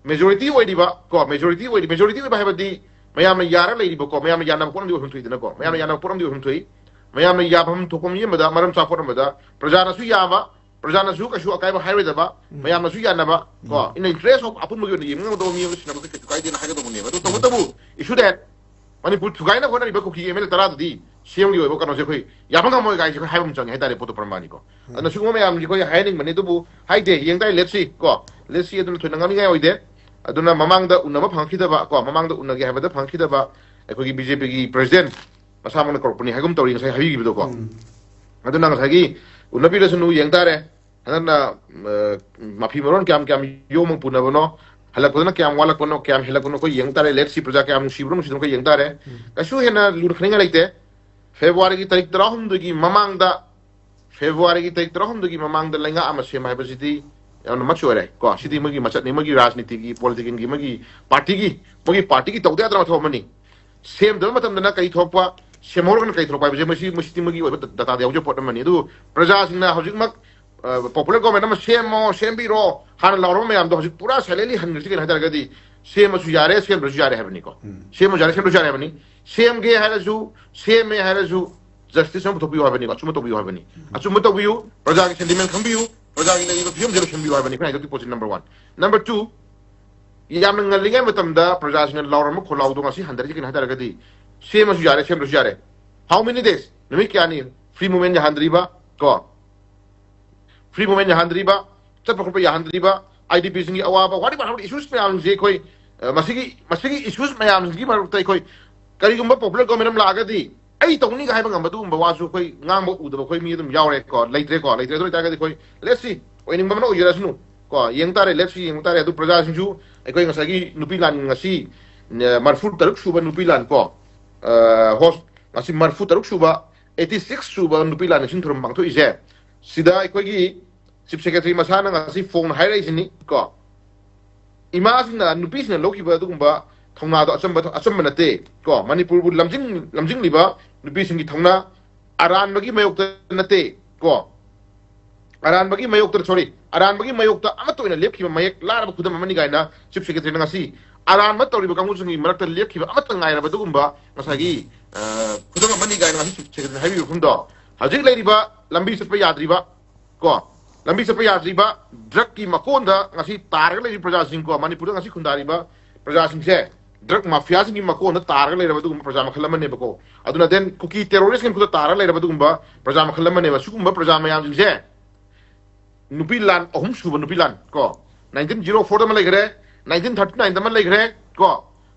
ꯃꯦꯖꯣꯔꯤꯇꯤ ꯑꯣꯏꯔꯤꯕ ꯀꯣ, ꯃꯦꯖꯣꯔꯤꯇꯤ ꯑꯣꯏꯔꯤ, ꯃꯦꯖꯣꯔꯤꯇꯤ ꯑꯣꯏꯕ ꯍꯥꯏꯕꯗꯤ ꯃꯌꯥꯝꯅ ꯌꯥꯔ ꯂꯩꯔꯤꯕꯀꯣ, ꯃꯌꯥꯝꯅ ꯌꯥꯅꯕ ꯄꯣꯠ ꯑꯃꯗꯤ ꯑꯣꯏꯐꯝ ꯊꯣꯛꯏꯗꯅꯀꯣ, ꯃꯌꯥꯝꯅ ꯎꯝ꯫ ꯌꯥꯅꯕ ꯄꯣꯠ ꯑꯃꯗꯤ ꯑꯣꯏꯐꯝ ꯊꯣꯛꯏ꯫ ꯃꯌꯥꯝꯅ ꯌꯥꯐꯝ ꯊꯣꯛꯄ ꯃꯤ ꯑꯃꯗ, ꯃꯔꯝ ꯆꯥꯕ ꯄꯣꯠ ꯑꯃꯗ ꯄ꯭ꯔꯖꯥꯅꯁꯨ ꯌꯥꯕ, ꯄ꯭ꯔꯖꯥꯅꯁꯨ ꯀꯩꯁꯨ ꯑꯀꯥꯏꯕ ꯍꯥꯏꯔꯣꯏꯗꯕ, ꯎꯝ꯫ ꯃꯌꯥꯝꯅꯁꯨ ꯌꯥꯅꯕ ꯀꯣ, ꯎꯝ꯫ ꯏꯟ ꯏꯟꯇꯔꯦꯁ ꯑꯣꯐ ꯑꯄꯨꯟꯕꯒꯤ ꯑꯣꯏꯅ ꯌꯦꯡꯉꯒꯗꯧꯕ ꯃꯤ ꯑꯃ ꯁꯤꯟꯅꯕꯗ ꯀꯩꯁꯨ ꯀꯥꯏꯗꯦꯅ ꯍꯥꯏꯒꯗꯧꯕꯅꯦꯕ꯫ ꯑꯗꯨ ꯎꯝ꯫ ꯇꯧꯕꯇꯕꯨ issue that ꯃꯅꯤꯄꯨꯔ ꯊꯨꯒꯥꯏꯅꯕ ꯍꯣꯠꯅꯔꯤꯕ ꯀꯨꯀꯤ ꯑꯦꯝ ꯑꯦꯜ ꯑꯦ ꯇꯔꯥꯗꯨꯗꯤ ꯁꯤ ꯑꯦꯝꯒꯤ ꯑꯣꯏꯕ ꯀꯩꯅꯣꯁꯦ ꯑꯩꯈꯣꯏ ꯌꯥꯕ ꯉꯝꯃꯣꯏ ꯀꯥꯏꯁꯦ ꯑꯩꯈꯣꯏ ꯍꯥꯏꯕ ꯑꯃ ꯆꯪꯉꯦ ꯍꯥꯏꯇꯥꯔꯦ, ꯄꯣꯠꯇꯣ ꯄ꯭ꯔꯃꯥꯅꯤꯀꯣ꯫ ꯎꯝ꯫ ꯑꯗꯨꯅ ꯁꯤꯒꯨꯝꯕ ꯃꯌꯥꯝꯁꯦ ꯑꯩꯈꯣꯏ ꯍꯥꯏꯍꯟꯅꯤꯡꯕꯅꯤ, ꯑꯗꯨꯕꯨ ꯍꯥꯏꯗꯦ, ꯌꯦꯡ ꯇꯥꯔꯦ, let's see ꯀꯣ, let's see꯫ ꯑꯗꯨꯅ ꯊꯣꯏꯅ ꯉꯥꯡꯅꯤꯡꯉꯥꯏ ꯑꯣꯏꯗꯦ꯫ ꯑꯗꯨꯅ ꯃꯃꯥꯡꯗ ꯎꯅꯕ ꯐꯪꯈꯤꯗꯕ ꯀꯣ, ꯃꯃꯥꯡꯗ ꯎꯅꯒꯦ ꯍꯥꯏꯕꯗ ꯐꯪꯈꯤꯗꯕ ꯑꯩꯈꯣꯏꯒꯤ ꯕꯤ ꯖꯦ ꯄꯤꯒꯤ ꯄ꯭ꯔꯦꯁꯤꯗꯦꯟ ꯃꯁꯥꯃꯛꯅ ꯀꯧꯔꯛꯄꯅꯤ ꯍꯥꯏꯒꯨꯝ ꯇꯧꯔꯤ ꯉꯁꯥꯏ ꯍꯥꯏꯕꯤꯈꯤꯕꯗꯣ ꯀꯣ꯫ ꯎꯝ꯫ ꯑꯗꯨꯅ ꯉꯁꯥꯏꯒꯤ ꯎꯅꯕꯤꯔꯁꯅꯨ, ꯌꯦꯡ ꯇꯥꯔꯦ꯫ ꯍꯟꯗꯛꯅ, ꯑ, ꯃꯐꯤ ꯃꯔꯣꯟ ꯀꯌꯥꯝ ꯀꯌꯥꯝ ꯌꯣꯝꯃ ꯄꯨꯅꯕꯅꯣ, ꯍꯜꯂꯛꯄꯗꯅ ꯀꯌꯥꯝ ꯋꯥꯠꯂꯛꯄꯅꯣ, ꯀꯌꯥꯝ ꯍꯦꯜꯂꯛꯄꯅꯣ ꯑꯩꯈꯣꯏ ꯌꯦꯡ ꯇꯥꯔꯦ꯫ Let's see, ꯄ꯭ꯔꯖꯥ ꯀꯌꯥꯝ ꯅꯨꯡꯁꯤꯕꯅꯣ, ꯅꯨꯡꯁꯤꯗꯕꯅꯣ ꯑꯩꯈꯣꯏ ꯌꯦꯡ ꯇꯥꯔꯦ꯫ ꯎꯝ꯫ ꯀꯩꯁꯨ ꯍꯦꯟꯅ ꯂꯨꯅ ꯈꯟꯅꯤꯡꯉꯥꯏ ꯂꯩꯇꯦ꯫ ꯐꯦꯕ꯭ꯔꯨꯋꯥꯔꯤꯒꯤ ꯇꯥꯔꯤꯛ ꯇꯔꯥꯍꯨꯝꯗꯣꯏꯒꯤ ꯃꯃꯥꯡꯗ, ꯐꯦꯕ꯭ꯔꯨꯋꯥꯔꯤꯒꯤ ꯇꯥꯔꯤꯛ ꯇꯔꯥꯍꯨꯝꯗꯣꯏꯒꯤ ꯃꯃꯥꯡꯗ ꯂꯩꯉꯥꯛ ꯑꯃ ꯁꯦꯝꯕ ꯍꯥꯏꯕꯁꯤꯗꯤ ꯌꯥꯝꯅ ꯃꯆꯨ ꯑꯣꯏꯔꯦ ꯀꯣ꯫ ꯁꯤꯗꯤ ꯃꯣꯏꯒꯤ ꯃꯆꯠꯅꯤ, ꯃꯣꯏꯒꯤ ꯔꯥꯖꯅꯤꯇꯤꯒꯤ, ꯄꯣꯂꯤꯇꯤꯀꯦꯜꯒꯤ, ꯃꯣꯏꯒꯤ ꯄꯥꯔꯇꯤꯒꯤ, ꯃꯣꯏꯒꯤ ꯄꯥꯔꯇꯤꯒꯤ ꯇꯧꯗ ꯌꯥꯗ꯭ꯔꯕ ꯊꯕꯛ ꯑꯃꯅꯤ꯫ ꯁꯦꯝꯗꯕ ꯃꯇꯝꯗꯅ ꯀꯔꯤ ꯊꯣꯛꯄ, ꯁꯦꯝꯍꯧꯔꯒꯅ ꯀꯔꯤ ꯊꯣꯛꯄ ꯍꯥꯏꯕꯁꯦ ꯃꯁꯤ, ꯃꯁꯤꯗꯤ ꯃꯣꯏꯒꯤ ꯑꯣꯏꯕ ꯗ-, ꯗꯇꯥꯗ ꯌꯥꯎꯖꯕ ꯄꯣꯠ ꯑꯃꯅꯤ꯫ ꯑꯗꯨꯕꯨ ꯄ꯭ꯔꯖꯥꯁꯤꯡꯅ ꯍꯧꯖꯤꯛꯃꯛ, ꯑ, popular government ꯑꯃ ꯁꯦꯝꯃꯣ, ꯁꯦꯝꯕꯤꯔꯣ, ꯍꯥꯟꯅ ꯂꯥꯎꯔꯝꯕ ꯃꯌꯥꯝꯗꯣ ꯍꯧꯖꯤꯛ ꯄꯨꯔꯥ silently ꯍꯟꯈ꯭ꯔꯁꯤ꯫ ꯀꯩꯅꯣ ꯍꯥꯏ ꯇꯥꯔꯒꯗꯤ ꯁꯦꯝꯃꯁꯨ ꯌꯥꯔꯦ, ꯁꯦꯝꯗ꯭ꯔꯁꯨ ꯌꯥꯔꯦ ꯍꯥꯏꯕꯅꯤꯀꯣ꯫ ꯎꯝ꯫ ꯁꯦꯝꯃꯁꯨ ꯌꯥꯔꯦ, ꯁꯦꯝꯗ꯭ꯔꯁꯨ ꯌꯥꯔꯦ ꯍꯥꯏꯕꯅꯤ꯫ ꯁꯦꯝꯒꯦ ꯍꯥꯏꯔꯁꯨ, ꯁꯦꯝꯃꯦ ꯍꯥꯏꯔꯁꯨ, justice ꯑꯃ ꯄꯨꯊꯣꯛꯄꯤꯌꯨ ꯍꯥꯏꯕꯅꯤꯀꯣ꯫ ꯑꯆꯨꯝꯕ ꯇꯧꯕꯤꯌꯨ ꯍꯥꯏꯕꯅꯤ꯫ ꯎꯝ꯫ ꯑꯆꯨꯝꯕ ꯇꯧꯕꯤꯌꯨ, ꯄ꯭ꯔꯖꯥꯒꯤ sentiment ꯈꯪꯕꯤꯌꯨ, ꯄ꯭ꯔꯖꯥꯒꯤ ꯂꯩꯔꯤꯕ ꯐꯤꯕꯝꯁꯦ ꯂꯣꯏꯁꯤꯟꯕꯤꯌꯨ ꯍꯥꯏꯕꯅꯤ ꯑꯩꯈꯣꯏꯅ ꯍꯥꯏꯗꯣꯛꯇꯤ ꯄꯣꯠꯁꯤ꯫ Number one꯫ Number two, ꯌꯥꯝꯅ ꯉꯜꯂꯤꯉꯩ ꯃꯇꯝꯗ ꯄ꯭ꯔꯖꯥꯁꯤꯡꯅ ꯂꯥꯎꯔꯝꯕ ꯈꯣꯜꯂꯥꯎꯗꯣ ꯉꯁꯤ ꯍꯟꯊꯔꯤꯁꯤ ꯀꯩꯅꯣ ꯍꯥꯏ ꯇꯥꯔꯒꯗꯤ ꯁꯦꯝꯃꯁꯨ ꯌꯥꯔꯦ, ꯁꯦꯝꯗ꯭ꯔꯁꯨ ꯌꯥꯔꯦ꯫ How many days? ꯅꯨꯃꯤꯠ ꯀꯌꯥꯅꯤ free movement ꯌꯥꯍꯟꯗ꯭ꯔꯤꯕ ꯀꯣ? Free movement ꯌꯥꯍꯟꯗ꯭ꯔꯤꯕ, ꯆꯠꯄ ꯈꯣꯠꯄ ꯌꯥꯍꯟꯗ꯭ꯔꯤꯕ, ꯑꯥꯏ ꯗꯤ ꯄꯤꯁꯤꯡꯒꯤ ꯑꯋꯥꯕ, whatever, whatever issues ꯃꯌꯥꯝꯁꯦ ꯑꯩꯈꯣꯏ, ꯑ, ꯃꯁꯤꯒꯤ, ꯃꯁꯤꯒꯤ issues ꯃꯌꯥꯝꯁꯤꯒꯤ ꯃꯔꯛꯇ ꯑꯩꯈꯣꯏ ꯀꯔꯤꯒꯨꯝꯕ popular government ꯑꯃ ꯂꯥꯛꯑꯒꯗꯤ ꯑꯩ ꯇꯧꯅꯤꯒ ꯍꯥꯏꯕ ꯉꯝꯕ ꯑꯗꯨꯒꯨꯝꯕ ꯋꯥꯁꯨ ꯑꯩꯈꯣꯏ ꯉꯥꯡꯕ ꯎꯗꯕ ꯑꯩꯈꯣꯏ ꯃꯤ ꯑꯗꯨꯝ ꯌꯥꯎꯔꯦꯀꯣ, ꯂꯩꯇ꯭ꯔꯦꯀꯣ꯫ ꯂꯩꯇ꯭ꯔꯦ꯫ ꯑꯗꯨ ꯑꯣꯏꯇꯥꯔꯒꯗꯤ ꯑꯩꯈꯣꯏ let's see, ꯑꯣꯏꯅꯤꯡꯕ ꯑꯃꯅ ꯑꯣꯏꯖꯔꯁꯅꯨ ꯀꯣ, ꯌꯦꯡ ꯇꯥꯔꯦ, let's see, ꯌꯦꯡꯕ ꯇꯥꯔꯦ꯫ ꯑꯗꯨ ꯄ꯭ꯔꯖꯥꯁꯤꯡꯁꯨ ꯑꯩꯈꯣꯏ ꯉꯁꯥꯏꯒꯤ ꯅꯨꯄꯤ ꯂꯥꯟ ꯉꯁꯤ, ꯑ, ꯃꯔꯤꯐꯨ ꯇꯔꯨꯛ ꯁꯨꯕ ꯅꯨꯄꯤ ꯂꯥꯟ ꯀꯣ, ꯑ, ꯍꯣꯁ-, ꯉꯁꯤ ꯃꯔꯤꯐꯨ ꯇꯔꯨꯛ ꯁꯨꯕ, eighty six ꯁꯨꯕ ꯅꯨꯄꯤ ꯂꯥꯟ ꯅꯤꯡꯁꯤꯡ ꯊꯧꯔꯝ ꯄꯥꯡꯊꯣꯛꯏꯁꯦ꯫ ꯁꯤꯗ ꯑꯩꯈꯣꯏꯒꯤ Chief Secretary ꯃꯁꯥꯅ ꯉꯁꯤ ꯐꯣꯡꯅ ꯍꯥꯏꯔꯛꯏꯁꯤꯅꯤ ꯀꯣ, ꯏꯃꯥꯁꯤꯡꯅ, ꯅꯨꯄꯤꯁꯤꯡꯅ ꯂꯧꯈꯤꯕ ꯑꯗꯨꯒꯨꯝꯕ ꯊꯧꯅꯥꯗꯣ ꯑꯆꯝꯕ, ꯑꯆꯝꯕ ꯅꯠꯇꯦ ꯀꯣ꯫ ꯃꯅꯤꯄꯨꯔꯕꯨ ꯂꯝꯖꯤꯡ-, ꯂꯝꯖꯤꯡꯂꯤꯕ ꯅꯨꯄꯤꯁꯤꯡꯒꯤ ꯊꯧꯅꯥ ꯑꯔꯥꯟꯕꯒꯤ ꯃꯥꯌꯣꯛꯇ ꯅꯠꯇꯦ ꯀꯣ꯫ ꯑꯔꯥꯟꯕꯒꯤ ꯃꯥꯌꯣꯛꯇ, sorry, ꯑꯔꯥꯟꯕꯒꯤ ꯃꯥꯌꯣꯛꯇ ꯑꯃꯠꯇ ꯑꯣꯏꯅ ꯂꯦꯞꯈꯤꯕ ꯃꯌꯦꯛ ꯂꯥꯔꯕ ꯈꯨꯗꯝ ꯑꯃꯅꯤ ꯀꯥꯏꯅ Chief Secretary ꯅ ꯉꯁꯤ ꯑꯔꯥꯟꯕ ꯇꯧꯔꯤꯕ ꯀꯥꯡꯕꯨꯁꯤꯡꯒꯤ ꯃꯔꯛꯇ ꯂꯦꯞꯈꯤꯕ ꯑꯃꯠꯇ ꯉꯥꯏꯔꯕ ꯑꯗꯨꯒꯨꯝꯕ ꯉꯁꯥꯏꯒꯤ, ꯑ, ꯈꯨꯗꯝ ꯑꯃꯅꯤ ꯀꯥꯏꯅ ꯉꯁꯤ Chief Secretary ꯅ ꯍꯥꯏꯕꯤꯕ ꯃꯐꯝꯗꯣ, ꯍꯧꯖꯤꯛ ꯂꯩꯔꯤꯕ ꯂꯝꯕꯤ ꯆꯠꯄ ꯌꯥꯗ꯭ꯔꯤꯕ ꯀꯣ, ꯂꯝꯕꯤ ꯆꯠꯄ ꯌꯥꯗ꯭ꯔꯤꯕ, drug ꯀꯤ ꯃꯀꯣꯟꯗ ꯉꯁꯤ ꯇꯥꯔꯒ ꯂꯩꯔꯤꯕ ꯄ꯭ꯔꯖꯥꯁꯤꯡ ꯀꯣ, ꯃꯅꯤꯄꯨꯔꯗ ꯉꯁꯤ ꯈꯨꯟꯗꯥꯔꯤꯕ ꯄ꯭ꯔꯖꯥꯁꯤꯡꯁꯦ drug mafia ꯁꯤꯡꯒꯤ ꯃꯀꯣꯟꯗ ꯇꯥꯔꯒ ꯂꯩꯔꯕ ꯑꯗꯨꯒꯨꯝꯕ ꯄ꯭ꯔꯖꯥ ꯃꯈꯜ ꯑꯃꯅꯦꯕꯀꯣ꯫ ꯑꯗꯨꯅ then ꯀꯨꯀꯤ terrorist ꯁꯤꯡ ꯈꯨꯠꯇ ꯇꯥꯔꯒ ꯂꯩꯔꯕ ꯑꯗꯨꯒꯨꯝꯕ ꯄ꯭ꯔꯖꯥ ꯃꯈꯜ ꯑꯃꯅꯦꯕ꯫ ꯁꯤꯒꯨꯝꯕ ꯄ꯭ꯔꯖꯥ ꯃꯌꯥꯝꯁꯤꯡꯁꯦ ꯅꯨꯄꯤ ꯂꯥꯟ, ꯑꯍꯨꯝ ꯁꯨꯕ ꯅꯨꯄꯤ ꯂꯥꯟ ꯀꯣ, nineteen zero four ꯗ ꯑꯃ ꯂꯩꯈ꯭ꯔꯦ, nineteen thirty nine ꯗ ꯑꯃ ꯂꯩꯈ꯭ꯔꯦ ꯀꯣ꯫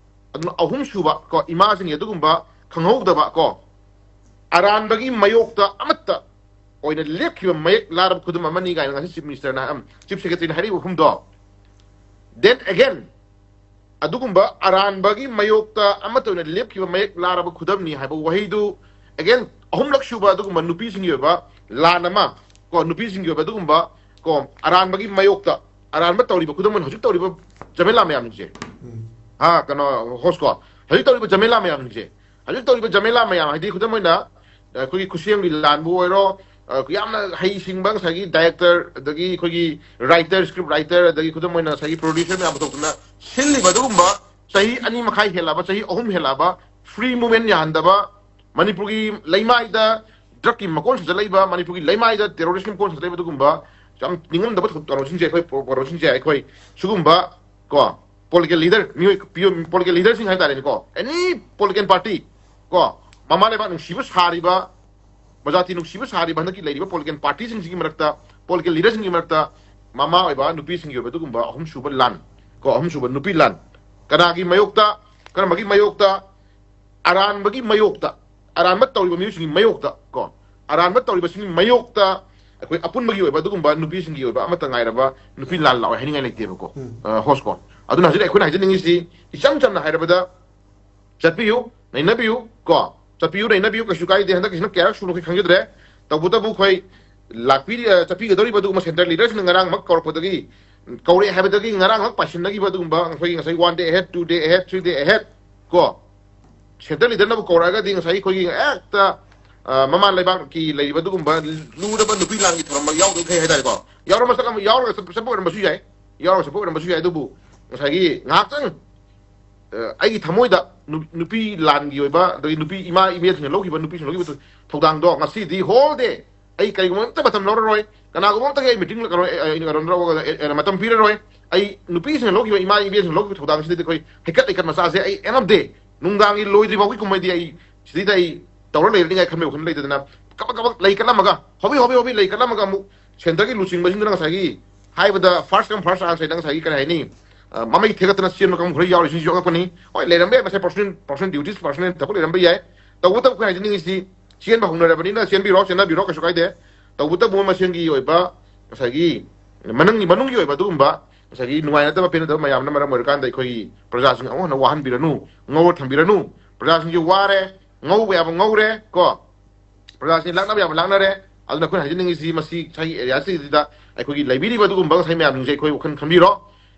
ꯑꯗꯨꯅ ꯑꯍꯨꯝ ꯁꯨꯕ ꯀꯣ, ꯏꯃꯥꯁꯤꯡꯒꯤ ꯑꯗꯨꯒꯨꯝꯕ ꯈꯪꯍꯧꯗꯕ ꯀꯣ, ꯑꯔꯥꯟꯕꯒꯤ ꯃꯥꯌꯣꯛꯇ ꯑꯃꯠꯇ ꯑꯣꯏꯅ ꯂꯦꯞꯈꯤꯕ ꯃꯌꯦꯛ ꯂꯥꯔꯕ ꯈꯨꯗꯝ ꯑꯃꯅꯤ ꯀꯥꯏꯅ ꯉꯁꯤ Chief Minister ꯅ, ꯑꯝ, Chief Secretary ꯅ ꯍꯥꯏꯔꯤꯕ ꯋꯥꯐꯝꯗꯣ, then again, ꯑꯗꯨꯒꯨꯝꯕ ꯑꯔꯥꯟꯕꯒꯤ ꯃꯥꯌꯣꯛꯇ ꯑꯃꯠꯇ ꯑꯣꯏꯅ ꯂꯦꯞꯈꯤꯕ ꯃꯌꯦꯛ ꯂꯥꯔꯕ ꯈꯨꯗꯝꯅꯤ ꯍꯥꯏꯕ ꯋꯥꯍꯩꯗꯨ, again, ꯑꯍꯨꯝꯂꯛ ꯁꯨꯕ ꯑꯗꯨꯒꯨꯝꯕ ꯅꯨꯄꯤꯁꯤꯡꯒꯤ ꯑꯣꯏꯕ ꯂꯥꯟ ꯑꯃ ꯀꯣ, ꯅꯨꯄꯤꯁꯤꯡꯒꯤ ꯑꯣꯏꯕ ꯑꯗꯨꯒꯨꯝꯕ ꯀꯣ, ꯑꯔꯥꯟꯕꯒꯤ ꯃꯥꯌꯣꯛꯇ, ꯑꯔꯥꯟꯕ ꯇꯧꯔꯤꯕ ꯈꯨꯗꯝ ꯑꯣꯏꯅ ꯍꯧꯖꯤꯛ ꯇꯧꯔꯤꯕ ꯖꯃꯦꯂꯥ ꯃꯌꯥꯝꯁꯦ, ꯎꯝ꯫ ꯍꯥ, ꯀꯩꯅꯣ, host ꯀꯣ, ꯍꯧꯖꯤꯛ ꯇꯧꯔꯤꯕ ꯖꯃꯦꯂꯥ ꯃꯌꯥꯝꯁꯦ, ꯍꯧꯖꯤꯛ ꯇꯧꯔꯤꯕ ꯖꯃꯦꯂꯥ ꯃꯌꯥꯝ ꯍꯥꯏꯗꯤ ꯈꯨꯗꯝ ꯑꯣꯏꯅ ꯑꯩꯈꯣꯏꯒꯤ ꯈꯨꯠꯁꯦꯝꯒꯤ ꯂꯥꯟꯕꯨ ꯑꯣꯏꯔꯣ, ꯑ, ꯌꯥꯝꯅ ꯍꯩꯁꯤꯡꯕ ꯉꯁꯥꯏꯒꯤ director, ꯑꯗꯒꯤ ꯑꯩꯈꯣꯏꯒꯤ writer, script writer, ꯑꯗꯒꯤ ꯈꯨꯗꯝ ꯑꯣꯏꯅ ꯉꯁꯥꯏꯒꯤ producer ꯃꯌꯥꯝ ꯄꯨꯊꯣꯛꯇꯅ ꯁꯤꯜꯂꯤꯕ ꯑꯗꯨꯒꯨꯝꯕ ꯆꯍꯤ ꯑꯅꯤ ꯃꯈꯥꯏ ꯍꯦꯜꯂꯛꯑꯕ, ꯆꯍꯤ ꯑꯍꯨꯝ ꯍꯦꯜꯂꯛꯑꯕ, free movement ꯌꯥꯍꯟꯗꯕ, ꯃꯅꯤꯄꯨꯔꯒꯤ ꯂꯩꯃꯥꯏꯗ drug ꯀꯤ ꯃꯀꯣꯟ ꯁꯥꯖꯜꯂꯛꯏꯕ, ꯃꯅꯤꯄꯨꯔꯒꯤ ꯂꯩꯃꯥꯏꯗ terrorist ꯀꯤ ꯃꯀꯣꯟ ꯁꯥꯖꯜꯂꯛꯏꯕ ꯑꯗꯨꯒꯨꯝꯕ ꯌꯥꯝ ꯅꯤꯡꯉꯝꯗꯕ ꯊꯧ-, ꯀꯩꯅꯣꯁꯤꯡꯁꯦ, ꯑꯩꯈꯣꯏ ꯄ꯭ꯔꯣ-, ꯀꯩꯅꯣꯁꯤꯡꯁꯦ, ꯑꯩꯈꯣꯏ ꯁꯤꯒꯨꯝꯕ ꯀꯣ, political leader, ꯃꯤꯑꯣꯏ, ꯄꯤꯑꯣ-, political leader ꯁꯤꯡ ꯍꯥꯏꯇꯥꯔꯦꯅꯦꯀꯣ, any political party ꯀꯣ, ꯃꯃꯥ ꯂꯩꯕꯥꯛ ꯅꯨꯡꯁꯤꯕ ꯁꯥꯔꯤꯕ, ꯄ꯭ꯔꯖꯥꯇꯤ ꯅꯨꯡꯁꯤꯕ ꯁꯥꯔꯤꯕ ꯍꯟꯗꯛꯀꯤ ꯂꯩꯔꯤꯕ political party ꯁꯤꯡꯁꯤꯒꯤ ꯃꯔꯛꯇ, political leader ꯁꯤꯡꯒꯤ ꯃꯔꯛꯇ ꯃꯃꯥ ꯑꯣꯏꯕ ꯅꯨꯄꯤꯁꯤꯡꯒꯤ ꯑꯣꯏꯕ ꯑꯗꯨꯒꯨꯝꯕ ꯑꯍꯨꯝꯁꯨꯕ ꯂꯥꯟ ꯀꯣ, ꯑꯍꯨꯝꯁꯨꯕ ꯅꯨꯄꯤ ꯂꯥꯟ, ꯀꯅꯥꯒꯤ ꯃꯥꯌꯣꯛꯇ, ꯀꯔꯝꯕꯒꯤ ꯃꯥꯌꯣꯛꯇ? ꯑꯔꯥꯟꯕꯒꯤ ꯃꯥꯌꯣꯛꯇ, ꯑꯔꯥꯟꯕ ꯇꯧꯔꯤꯕ ꯃꯤꯑꯣꯏꯁꯤꯡꯒꯤ ꯃꯥꯌꯣꯛꯇ ꯀꯣ, ꯑꯔꯥꯟꯕ ꯇꯧꯔꯤꯕꯁꯤꯡꯒꯤ ꯃꯥꯌꯣꯛꯇ ꯑꯩꯈꯣꯏ ꯑꯄꯨꯟꯕꯒꯤ ꯑꯣꯏꯕ ꯑꯗꯨꯒꯨꯝꯕ ꯅꯨꯄꯤꯁꯤꯡꯒꯤ ꯑꯣꯏꯕ ꯑꯃꯠꯇ ꯉꯥꯏꯔꯕ ꯅꯨꯄꯤ ꯂꯥꯟ ꯂꯥꯛꯑꯣꯏ ꯍꯥꯏꯅꯤꯡꯉꯥꯏ ꯂꯩꯇꯦꯕꯀꯣ꯫ ꯎꯝ꯫ ꯑ, host ꯀꯣ, ꯑꯗꯨꯅ ꯍꯧꯖꯤꯛ ꯑꯩꯈꯣꯏꯅ ꯍꯥꯏꯖꯅꯤꯡꯉꯤꯁꯤ, ꯏꯆꯝ ꯆꯝꯅ ꯍꯥꯏꯔꯕꯗ, ꯆꯠꯄꯤꯌꯨ, ꯅꯩꯅꯕꯤꯌꯨ ꯀꯣ, ꯆꯠꯄꯤꯌꯨ, ꯅꯩꯅꯕꯤꯌꯨ, ꯀꯩꯁꯨ ꯀꯥꯏꯗꯦ꯫ ꯍꯟꯗꯛꯀꯤꯁꯤꯅ ꯀꯌꯥꯔꯛ ꯁꯨꯅꯣ ꯑꯩꯈꯣꯏ ꯈꯪꯖꯗ꯭ꯔꯦ꯫ ꯇꯧꯕꯇꯕꯨ ꯑꯩꯈꯣꯏ ꯂꯥꯛꯄꯤꯔꯤ, ꯑ, ꯆꯠꯄꯤꯒꯗꯧꯔꯤꯕ ꯑꯗꯨꯒꯨꯝꯕ ꯁꯦꯟꯇꯔ ꯂꯤꯗꯔꯁꯤꯡꯅ ꯉꯔꯥꯡꯃꯛ ꯀꯧꯔꯛꯄꯗꯒꯤ, ꯀꯧꯔꯛꯑꯦ ꯍꯥꯏꯕꯗꯒꯤ ꯉꯔꯥꯡꯃꯛ ꯄꯥꯏꯁꯤꯟꯅꯈꯤꯕ ꯑꯗꯨꯒꯨꯝꯕ ꯑꯩꯈꯣꯏꯒꯤ ꯉꯁꯥꯏ one day ahead, two day ahead, three day ahead ꯀꯣ, ꯁꯦꯟꯇꯔ ꯂꯤꯗꯔꯅꯕꯨ ꯀꯧꯔꯛꯑꯒꯗꯤ ꯉꯁꯥꯏꯒꯤ ꯑꯩꯈꯣꯏꯒꯤ ꯍꯦꯛꯇ, ꯑ, ꯃꯃꯥꯟ ꯂꯩꯕꯥꯛꯀꯤ ꯂꯩꯔꯤꯕ ꯑꯗꯨꯒꯨꯝꯕ ꯂꯨꯔꯕ ꯅꯨꯄꯤ ꯂꯥꯟꯒꯤ ꯊꯧꯔꯝ ꯌꯥꯎꯗꯕ ꯐꯩ ꯍꯥꯏꯇꯥꯔꯦꯀꯣ꯫ ꯌꯥꯎꯔꯝꯕ ꯆꯠꯂꯝꯕ, ꯌꯥꯎꯔꯒ ꯆꯠꯄ, ꯆꯠꯄ ꯑꯣꯏꯔꯝꯕꯁꯨ ꯌꯥꯏ, ꯌꯥꯎꯔꯒ ꯆꯠꯄ ꯑꯣꯏꯔꯝꯕꯁꯨ ꯌꯥꯏ꯫ ꯑꯗꯨꯕꯨ ꯉꯁꯥꯏꯒꯤ ꯉꯥꯏꯍꯥꯛꯇꯪ, ꯑ, ꯑꯩꯒꯤ ꯊꯃꯣꯏꯗ ꯅꯨ-, ꯅꯨꯄꯤ ꯂꯥꯟꯒꯤ ꯑꯣꯏꯕ, ꯑꯗꯒꯤ ꯅꯨꯄꯤ ꯏꯃꯥ ꯏꯕꯦꯜꯁꯤꯡꯅ ꯂꯧꯈꯤꯕ, ꯅꯨꯄꯤꯁꯤꯡꯅ ꯂꯧꯈꯤꯕ ꯊꯧꯗꯥꯡꯗꯣ ꯉꯁꯤꯗꯤ whole day ꯑꯩ ꯀꯔꯤꯒꯨꯝꯕ ꯑꯝꯇ ꯃꯇꯝ ꯂꯧꯔꯔꯣꯏ, ꯀꯅꯥꯒꯨꯝꯕ ꯑꯝꯇꯒꯤ ꯑꯩ ꯃꯤꯇꯤꯡ ꯀꯩꯅꯣ, ꯑꯦ, ꯑꯦ, ꯀꯩꯅꯣ ꯂꯧꯔꯒ, ꯑꯦ, ꯑꯦ, ꯃꯇꯝ ꯄꯤꯔꯔꯣꯏ꯫ ꯑꯩ ꯅꯨꯄꯤꯁꯤꯡꯅ ꯂꯧꯈꯤꯕ, ꯏꯃꯥ ꯏꯕꯦꯜꯁꯤꯡꯅ ꯂꯧꯈꯤꯕ ꯊꯧꯗꯥꯡꯁꯤꯗꯗꯤ ꯑꯩꯈꯣꯏ ꯍꯩꯀꯠ ꯂꯩꯀꯠ ꯃꯆꯥꯁꯦ ꯑꯩ end of day ꯅꯨꯡꯗꯥꯡꯒꯤ ꯂꯣꯏꯗ꯭ꯔꯤ ꯐꯥꯎꯒꯤ ꯀꯨꯝꯍꯩꯗꯤ ꯑꯩ ꯁꯤꯗꯩꯗ ꯑꯩ ꯇꯧꯔ ꯂꯩꯔꯅꯤꯡꯉꯥꯏ ꯈꯟꯕꯒꯤ ꯋꯥꯈꯜ ꯂꯩꯇꯗꯅ ꯀꯕꯛ ꯀꯕꯛ ꯂꯩ ꯀꯠꯂꯝꯃꯒ, ꯍꯣꯕꯤ ꯍꯣꯕꯤ ꯍꯣꯕꯤ ꯂꯩ ꯀꯠꯂꯝꯃꯒ ꯑꯃꯨꯛ ꯁꯦꯟꯇꯔꯒꯤ ꯂꯨꯆꯤꯡꯕꯁꯤꯡꯗꯨꯅ ꯉꯁꯥꯏꯒꯤ ꯍꯥꯏꯕꯗ first come first answer ꯍꯥꯏꯅ ꯉꯁꯥꯏꯒꯤ ꯀꯔꯤ ꯍꯥꯏꯅꯤ, ꯑ, ꯃꯃꯩ ꯊꯦꯒꯠꯇꯅ ꯆꯦꯟꯕ ꯀꯥꯡꯕꯨ ꯈꯔ ꯌꯥꯎꯔꯤꯁꯤꯡꯁꯨ ꯌꯣꯛꯂꯛꯄꯅꯤ꯫ ꯍꯣꯏ, ꯂꯩꯔꯝꯕ ꯌꯥꯏ, ꯃꯁꯥꯏ personal, personal duties, personal ꯊꯕꯛ ꯂꯩꯔꯝꯕ ꯌꯥꯏ꯫ ꯇꯧꯕꯇꯕꯨ ꯑꯩꯈꯣꯏ ꯍꯥꯏꯖꯅꯤꯡꯉꯤꯁꯤ, ꯆꯦꯟꯕ ꯍꯧꯅꯔꯕꯅꯤꯅ ꯆꯦꯟꯕꯤꯔꯣ, ꯆꯦꯟꯅꯕꯤꯔꯣ, ꯀꯩꯁꯨ ꯀꯥꯏꯗꯦ꯫ ꯇꯧꯕꯇꯕꯨ ꯃꯁꯦꯟꯒꯤ ꯑꯣꯏꯕ ꯉꯁꯥꯏꯒꯤ ꯃꯅꯨꯡꯒꯤ, ꯃꯅꯨꯡꯒꯤ ꯑꯣꯏꯕ ꯑꯗꯨꯒꯨꯝꯕ ꯉꯁꯥꯏꯒꯤ ꯅꯨꯡꯉꯥꯏꯅꯗꯕ ꯄꯦꯟꯅꯗꯕ ꯃꯌꯥꯝꯅ ꯃꯔꯝ ꯑꯣꯏꯔꯀꯥꯟꯗ ꯑꯩꯈꯣꯏꯒꯤ ꯄ꯭ꯔꯖꯥꯁꯤꯡ ꯑꯃꯨꯛ ꯍꯟꯅ ꯋꯥꯍꯟꯕꯤꯔꯅꯨ, ꯉꯧꯔ ꯊꯝꯕꯤꯔꯅꯨ꯫ ꯄ꯭ꯔꯖꯥꯁꯤꯡꯁꯦ ꯋꯥꯔꯦ, ꯉꯧꯕ ꯌꯥꯕ ꯉꯧꯔꯦ ꯀꯣ, ꯄ꯭ꯔꯖꯥꯁꯤꯡ ꯂꯥꯛꯅꯕ ꯌꯥꯕ ꯂꯥꯛꯅꯔꯦ꯫ ꯑꯗꯨꯅ ꯑꯩꯈꯣꯏꯅ ꯍꯥꯏꯖꯅꯤꯡꯉꯤꯁꯤ, ꯃꯁꯤ ꯉꯁꯥꯏꯒꯤ ꯑꯦꯔꯤꯌꯥꯁꯤꯗ ꯑꯩꯈꯣꯏꯒꯤ ꯂꯩꯕꯤꯔꯤꯕ ꯑꯗꯨꯒꯨꯝꯕ ꯉꯁꯥꯏ ꯃꯌꯥꯝꯁꯤꯡꯁꯦ ꯑꯩꯈꯣꯏ ꯋꯥꯈꯜ ꯈꯟꯕꯤꯔꯣ꯫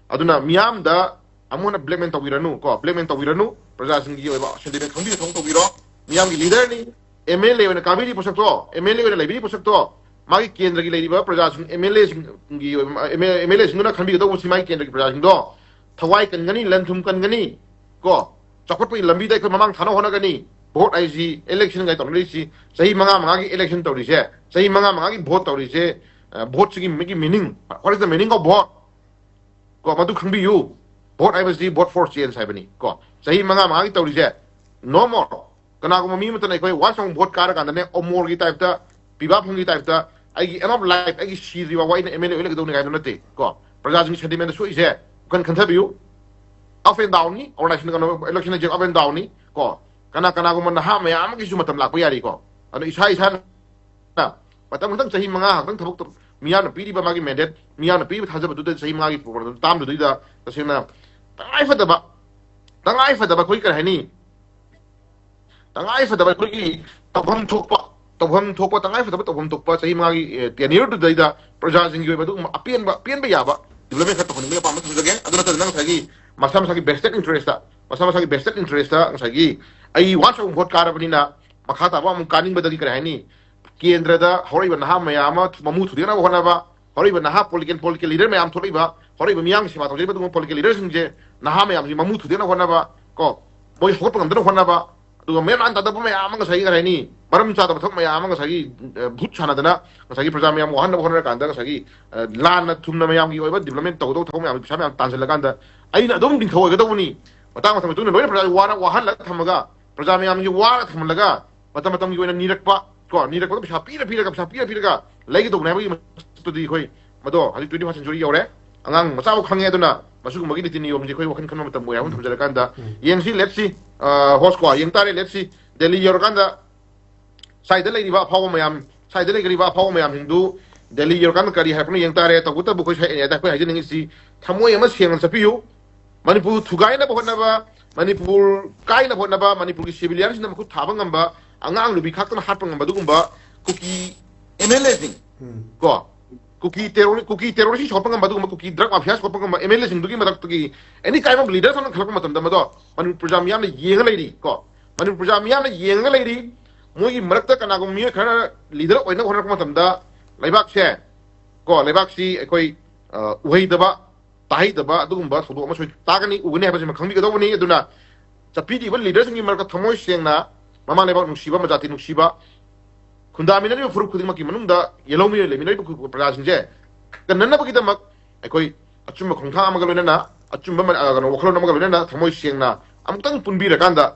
ꯑꯗꯨꯅ ꯃꯤꯌꯥꯝꯗ ꯑꯃꯨꯛ ꯍꯟꯅ blackmail ꯇꯧꯕꯤꯔꯅꯨ ꯀꯣ, blackmail ꯇꯧꯕꯤꯔꯅꯨ꯫ ꯄ꯭ꯔꯖꯥꯁꯤꯡꯒꯤ ꯑꯣꯏꯕ sentiment ꯈꯪꯕꯤꯕ ꯊꯕꯛ ꯇꯧꯕꯤꯔꯣ꯫ ꯃꯤꯌꯥꯝꯒꯤ ꯂꯤꯗꯔꯅꯤ, MLA ꯑꯣꯏꯅ ꯀꯥꯕꯤꯔꯤ ꯄꯣꯠꯁꯛꯇꯣ, MLA ꯑꯣꯏꯅ ꯂꯩꯕꯤꯔꯤ ꯄꯣꯠꯁꯛꯇꯣ, ꯃꯥꯒꯤ ꯀꯦꯟꯗ꯭ꯔꯒꯤ ꯂꯩꯔꯤꯕ ꯄ꯭ꯔꯖꯥꯁꯤꯡ, MLAꯁꯤꯡꯒꯤ ꯑꯣꯏꯕ, MLAꯁꯤꯡꯗꯨꯅ ꯈꯟꯕꯤꯒꯗꯧꯕꯁꯤ ꯃꯥꯒꯤ ꯀꯦꯟꯗ꯭ꯔꯒꯤ ꯄ꯭ꯔꯖꯥꯁꯤꯡꯗꯣ ꯊꯋꯥꯏ ꯀꯟꯒꯅꯤ, ꯂꯟ ꯊꯨꯝ ꯀꯟꯒꯅꯤ ꯀꯣ, ꯆꯥꯎꯈꯠꯄꯒꯤ ꯂꯝꯕꯤꯗ ꯑꯩꯈꯣꯏ ꯃꯃꯥꯡ ꯊꯥꯅ ꯍꯣꯠꯅꯒꯅꯤ꯫ Vote ꯍꯥꯏꯁꯤ election ꯀꯥꯏ ꯇꯧꯅꯔꯤꯁꯤ ꯆꯍꯤ ꯃꯉꯥ ꯃꯉꯥꯒꯤ election ꯇꯧꯔꯤꯁꯦ, ꯆꯍꯤ ꯃꯉꯥ ꯃꯉꯥꯒꯤ vote ꯇꯧꯔꯤꯁꯦ, voteꯁꯤꯒꯤ ꯃꯤꯒꯤ meaning, what is the meaning of vote? ꯀꯣ, ꯃꯗꯨ ꯈꯪꯕꯤꯌꯨ꯫ Vote ꯍꯥꯏꯕꯁꯤ vote for change ꯍꯥꯏꯕꯅꯤ ꯀꯣ꯫ ꯆꯍꯤ ꯃꯉꯥ ꯃꯉꯥꯒꯤ ꯇꯧꯔꯤꯁꯦ no more꯫ ꯀꯅꯥꯒꯨꯝꯕ ꯃꯤ ꯑꯃꯠꯇꯅ ꯑꯩꯈꯣꯏ once ꯑꯃꯨꯛ vote ꯀꯥꯔꯀꯥꯟꯗꯅꯦ, ꯑꯃꯣꯔꯒꯤ typeꯇ, ꯄꯤꯕꯥ ꯐꯪꯒꯤ typeꯇ, ꯑꯩꯒꯤ end of life, ꯑꯩꯒꯤ ꯁꯤꯗ꯭ꯔꯤ ꯐꯥꯎꯕ ꯑꯩꯅ MLA ꯑꯣꯏ ꯂꯩꯒꯗꯧꯅꯤ ꯍꯥꯏꯕ ꯅꯠꯇꯦ ꯀꯣ꯫ ꯄ꯭ꯔꯖꯥꯁꯤꯡꯒꯤ sentimentꯗ ꯁꯣꯛꯏꯁꯦ ꯋꯥꯈꯜ ꯈꯟꯊꯕꯤꯌꯨ꯫ Up and downꯅꯤ, organization ꯀꯩꯅꯣ, election ꯍꯥꯏꯁꯦ up and downꯅꯤ ꯀꯣ꯫ ꯀꯅꯥ ꯀꯅꯥꯒꯨꯝꯕ ꯅꯍꯥ ꯃꯌꯥꯝ ꯑꯃꯒꯤꯁꯨ ꯃꯇꯝ ꯂꯥꯛꯄ ꯌꯥꯔꯤꯀꯣ꯫ ꯑꯗꯣ ꯏꯁꯥ ꯏꯁꯥꯅ ꯃꯇꯝ ꯈꯛꯇꯪ, ꯆꯍꯤ ꯃꯉꯥ ꯈꯛꯇꯪ ꯊꯕꯛ ꯇꯧ-, ꯃꯤꯌꯥꯝꯅ ꯄꯤꯔꯤꯕ ꯃꯥꯒꯤ mandate, ꯃꯤꯌꯥꯝꯅ ꯄꯤꯔꯤꯕ ꯊꯥꯖꯕꯗꯨꯗ ꯆꯍꯤ ꯃꯉꯥꯒꯤ program ꯇꯥꯝꯗꯨꯗꯩꯗ ꯇꯁꯦꯡꯅ ꯇꯉꯥꯏ ꯐꯗꯕ, ꯇꯉꯥꯏ ꯐꯗꯕ ꯑꯩꯈꯣꯏ ꯀꯔꯤ ꯍꯥꯏꯅꯤ, ꯇꯉꯥꯏ ꯐꯗꯕ ꯑꯩꯈꯣꯏꯒꯤ ꯇꯧꯐꯝ ꯊꯣꯛꯄ, ꯇꯧꯐꯝ ꯊꯣꯛꯄ, ꯇꯉꯥꯏ ꯐꯗꯕ ꯇꯧꯐꯝ ꯊꯣꯛꯄ ꯆꯍꯤ ꯃꯉꯥꯒꯤ ꯇꯦꯅꯤꯌꯔꯗꯨꯗꯩꯗ ꯄ꯭ꯔꯖꯥꯁꯤꯡꯒꯤ ꯑꯣꯏꯕ ꯑꯗꯨꯒꯨꯝꯕ ꯑꯄꯦꯟꯕ, ꯄꯦꯟꯕ ꯌꯥꯕ ꯗꯤꯕ꯭ꯂꯞꯃꯦꯟ ꯈꯔ ꯇꯧꯍꯟꯅꯤꯡꯕꯒꯤ ꯑꯄꯥꯝꯕ ꯊꯝꯖꯒꯦ꯫ ꯑꯗꯨ ꯅꯠꯇꯗꯅ ꯉꯁꯥꯏꯒꯤ ꯃꯁꯥ ꯃꯁꯥꯒꯤ ꯚꯦꯁꯇꯦꯠ ꯏꯟꯇꯔꯦꯁꯇ, ꯃꯁꯥ ꯃꯁꯥꯒꯤ ꯚꯦꯁꯇꯦꯠ ꯏꯟꯇꯔꯦꯁꯇ ꯉꯁꯥꯏꯒꯤ ꯑꯩ ꯋꯥꯟꯁ ꯑꯃꯨꯛ ꯚꯣꯠ ꯀꯥꯔꯕꯅꯤꯅ ꯃꯈꯥ ꯇꯥꯕ ꯑꯃꯨꯛ ꯀꯥꯅꯤꯡꯕꯗꯒꯤ, ꯀꯔꯤ ꯍꯥꯏꯅꯤ, ꯀꯦꯟꯗ꯭ꯔꯗ ꯍꯧꯔꯛꯏꯕ ꯅꯍꯥ ꯃꯌꯥꯝ ꯑꯃ ꯃꯃꯨ ꯊꯨꯗꯦꯛꯅꯕ ꯍꯣꯠꯅꯕ, ꯍꯧꯔꯛꯏꯕ ꯅꯍꯥ ꯄꯣꯂꯤꯇꯤꯀꯦꯜ, ꯄꯣꯂꯤꯇꯤꯀꯦꯜ ꯂꯤꯗꯔ ꯃꯌꯥꯝ ꯊꯣꯛꯂꯛꯏꯕ, ꯍꯧꯔꯛꯏꯕ ꯃꯤꯌꯥꯝꯒꯤ ꯁꯦꯕꯥ ꯇꯧꯖꯔꯤꯕ ꯑꯗꯨꯒꯨꯝꯕ ꯄꯣꯂꯤꯇꯤꯀꯦꯜ ꯂꯤꯗꯔꯁꯤꯡꯁꯦ ꯅꯍꯥ ꯃꯌꯥꯝꯁꯤ ꯃꯃꯨ ꯊꯨꯗꯦꯛꯅꯕ ꯍꯣꯠꯅꯕ, ꯀꯣ, ꯃꯣꯏ ꯍꯧꯒꯠꯄ ꯉꯝꯗꯅꯕ ꯍꯣꯠꯅꯕ, ꯑꯗꯨꯒ ꯃꯦꯟ ꯃꯥꯟ ꯇꯥꯗꯕ ꯃꯌꯥꯝ ꯑꯃ ꯉꯁꯥꯏꯒꯤ, ꯀꯔꯤ ꯍꯥꯏꯅꯤ, ꯃꯔꯝ ꯆꯥꯗꯕ ꯊꯕꯛ ꯃꯌꯥꯝ ꯑꯃ ꯉꯁꯥꯏꯒꯤ, ꯑ, ꯚꯨꯠ ꯁꯥꯟꯅꯗꯅ ꯉꯁꯥꯏꯒꯤ ꯄ꯭ꯔꯖꯥ ꯃꯌꯥꯝ ꯋꯥꯍꯟꯅꯕ ꯍꯣꯠꯅꯔꯀꯥꯟꯗ ꯉꯁꯥꯏꯒꯤ, ꯑ, ꯂꯥꯟꯅ ꯊꯨꯝꯅ ꯃꯌꯥꯝꯒꯤ ꯑꯣꯏꯕ ꯗꯤꯕ꯭ꯂꯞꯃꯦꯟ ꯇꯧꯒꯗꯧꯕ ꯊꯕꯛ ꯃꯌꯥꯝ ꯄꯩꯁꯥ ꯃꯌꯥꯝ ꯇꯥꯟꯁꯤꯜꯂꯀꯥꯟꯗ ꯑꯩꯅ ꯑꯗꯨꯝ ꯅꯤꯡꯊꯧ ꯑꯣꯏꯒꯗꯧꯕꯅꯤ꯫ ꯃꯇꯥꯡ ꯃꯇꯝꯒꯤ ꯃꯇꯨꯡ ꯏꯟꯅ ꯂꯣꯏꯅ ꯄ꯭ꯔꯖꯥ ꯋꯥꯅ ꯋꯥꯍꯜꯂꯒ ꯊꯝꯃꯒ, ꯄ꯭ꯔꯖꯥ ꯃꯌꯥꯝꯒꯤ ꯋꯥꯔ ꯊꯝꯍꯜꯂꯒ ꯃꯇꯝ ꯃꯇꯝꯒꯤ ꯑꯣꯏꯅ ꯅꯤꯔꯛꯄ, ꯀꯣ, ꯅꯤꯔꯛꯄꯗ ꯄꯩꯁꯥ ꯄꯤꯔ ꯄꯤꯔꯒ, ꯄꯩꯁꯥ ꯄꯤꯔ ꯄꯤꯔꯒ ꯂꯩꯒꯗꯧꯕꯅꯦ ꯍꯥꯏꯕꯒꯤ ꯃꯁꯛꯇꯨꯗꯤ ꯑꯩꯈꯣꯏ ꯃꯗꯣ ꯍꯧꯖꯤꯛ twenty first century ꯌꯧꯔꯦ꯫ ꯑꯉꯥꯡ ꯃꯆꯥ ꯐꯥꯎ ꯈꯪꯉꯦ꯫ ꯑꯗꯨꯅ ꯃꯁꯤꯒꯨꯝꯕꯒꯤ ꯅꯤꯇꯤ ꯅꯤꯌꯣꯝꯁꯦ ꯑꯩꯈꯣꯏ ꯋꯥꯈꯜ ꯈꯟꯕ ꯃꯇꯝ ꯑꯣꯏ ꯍꯥꯏꯕ ꯑꯃ ꯊꯝꯖꯔꯀꯥꯟꯗ, ꯎꯝ꯫ ꯌꯦꯡꯁꯤ, let's see, ꯑ, host ꯀꯣ, ꯌꯦꯡ ꯇꯥꯔꯦ, let's see꯫ ꯗꯦꯜꯂꯤ ꯌꯧꯔꯀꯥꯟꯗ ꯁ꯭ꯋꯥꯏꯗ ꯂꯩꯔꯤꯕ ꯑꯐꯥꯎꯕ ꯃꯌꯥꯝ, ꯁ꯭ꯋꯥꯏꯗ ꯂꯩꯔꯤꯕ ꯑꯐꯥꯎꯕ ꯃꯌꯥꯝꯁꯤꯡꯗꯨ ꯗꯦꯜꯂꯤ ꯌꯧꯔꯀꯥꯟꯗ ꯀꯔꯤ ꯍꯥꯏꯔꯛꯄꯅꯣ ꯌꯦꯡ ꯇꯥꯔꯦ꯫ ꯇꯧꯕꯇꯕꯨ ꯑꯩꯈꯣꯏ ꯁ꯭ꯋꯥꯏ ꯑꯦꯔꯤꯌꯥꯗ ꯑꯩꯈꯣꯏ ꯍꯥꯏꯖꯅꯤꯡꯉꯤꯁꯤ ꯊꯃꯣꯏ ꯑꯃ ꯁꯦꯡꯅ ꯆꯠꯄꯤꯌꯨ꯫ ꯃꯅꯤꯄꯨꯔ ꯊꯨꯒꯥꯏꯅꯕ ꯍꯣꯠꯅꯕ, ꯃꯅꯤꯄꯨꯔ ꯀꯥꯏꯅꯕ ꯍꯣꯠꯅꯕ, ꯃꯅꯤꯄꯨꯔꯒꯤ ꯁꯤꯚꯤꯂꯤꯌꯟꯁꯤꯡꯅ ꯃꯈꯨꯠ ꯊꯥꯕ ꯉꯝꯕ, ꯑꯉꯥꯡ ꯅꯨꯄꯤ ꯈꯥꯛꯇꯅ ꯍꯥꯠꯄ ꯉꯝꯕ ꯑꯗꯨꯒꯨꯝꯕ ꯀꯨꯀꯤ ꯑꯦꯝ ꯑꯦꯜ ꯑꯦꯁꯤꯡ, ꯎꯝ꯫ ꯀꯣ, ꯀꯨꯀꯤ ꯇꯦꯔꯣꯔꯤ-, ꯀꯨꯀꯤ ꯇꯦꯔꯣꯔꯤꯁ ꯁꯣꯛꯄ ꯉꯝꯕ ꯑꯗꯨꯒꯨꯝꯕ, ꯀꯨꯀꯤ ꯗ꯭ꯔꯒ ꯃꯥꯐꯤꯌꯥ ꯁꯣꯛꯄ ꯉꯝꯕ ꯑꯦꯝ ꯑꯦꯜ ꯑꯦꯁꯤꯡꯗꯨꯒꯤ ꯃꯔꯛꯇꯒꯤ any kind of leaders ꯑꯃ ꯈꯜꯂꯛꯄ ꯃꯇꯝꯗ ꯃꯗꯣ ꯃꯅꯤꯄꯨꯔ ꯄ꯭ꯔꯖꯥ ꯃꯤꯌꯥꯝꯅ ꯌꯦꯡꯉ ꯂꯩꯔꯤ, ꯀꯣ꯫ ꯃꯅꯤꯄꯨꯔ ꯄ꯭ꯔꯖꯥ ꯃꯤꯌꯥꯝꯅ ꯌꯦꯡꯉ ꯂꯩꯔꯤ꯫ ꯃꯣꯏꯒꯤ ꯃꯔꯛꯇ ꯀꯅꯥꯒꯨꯝꯕ ꯃꯤꯑꯣꯏ ꯈꯔ ꯂꯤꯗꯔ ꯑꯣꯏꯅꯕ ꯍꯣꯠꯅꯔꯛꯄ ꯃꯇꯝꯗ ꯂꯩꯕꯥꯛꯁꯦ, ꯀꯣ, ꯂꯩꯕꯥꯛꯁꯤ ꯑꯩꯈꯣꯏ, ꯑ, ꯎꯍꯩꯗꯕ, ꯇꯥꯍꯩꯗꯕ ꯑꯗꯨꯒꯨꯝꯕ ꯊꯧꯗꯣꯛ ꯑꯃ ꯁꯣꯏ ꯇꯥꯒꯅꯤ, ꯎꯒꯅꯤ ꯍꯥꯏꯕꯁꯤꯃ ꯈꯪꯕꯤꯒꯗꯧꯕꯅꯤ꯫ ꯑꯗꯨꯅ ꯆꯠꯄꯤꯔꯤꯕ ꯂꯤꯗꯔꯁꯤꯡꯒꯤ ꯃꯔꯛꯇ ꯊꯃꯣꯏ ꯁꯦꯡꯅ ꯃꯃꯥ ꯂꯩꯕꯥꯛ ꯅꯨꯡꯁꯤꯕ, ꯃꯖꯥꯇꯤ ꯅꯨꯡꯁꯤꯕ, ꯈꯨꯟꯗꯥꯃꯤꯟꯅꯔꯤꯕ ꯐꯨꯔꯨꯞ ꯈꯨꯗꯤꯡꯃꯛꯀꯤ ꯃꯅꯨꯡꯗ ꯌꯦꯜꯍꯧꯃꯤꯟꯅ ꯂꯩꯃꯤꯟꯅꯔꯤꯕ ꯈꯨ-, ꯄ꯭ꯔꯖꯥꯁꯤꯡꯁꯦ ꯀꯟꯅꯅꯕꯒꯤꯗꯃꯛ ꯑꯩꯈꯣꯏ ꯑꯆꯨꯝꯕ ꯈꯣꯡꯊꯥꯡ ꯑꯃꯒ ꯂꯣꯏꯅꯅ, ꯑꯆꯨꯝꯕ ꯃ-, ꯑ, ꯀꯩꯅꯣ, ꯋꯥꯈꯜꯂꯣꯟ ꯑꯃꯒ ꯂꯣꯏꯅꯅ ꯊꯃꯣꯏ ꯁꯦꯡꯅ ꯑꯃꯨꯛꯇꯪ ꯄꯨꯟꯕꯤꯔꯀꯥꯟꯗ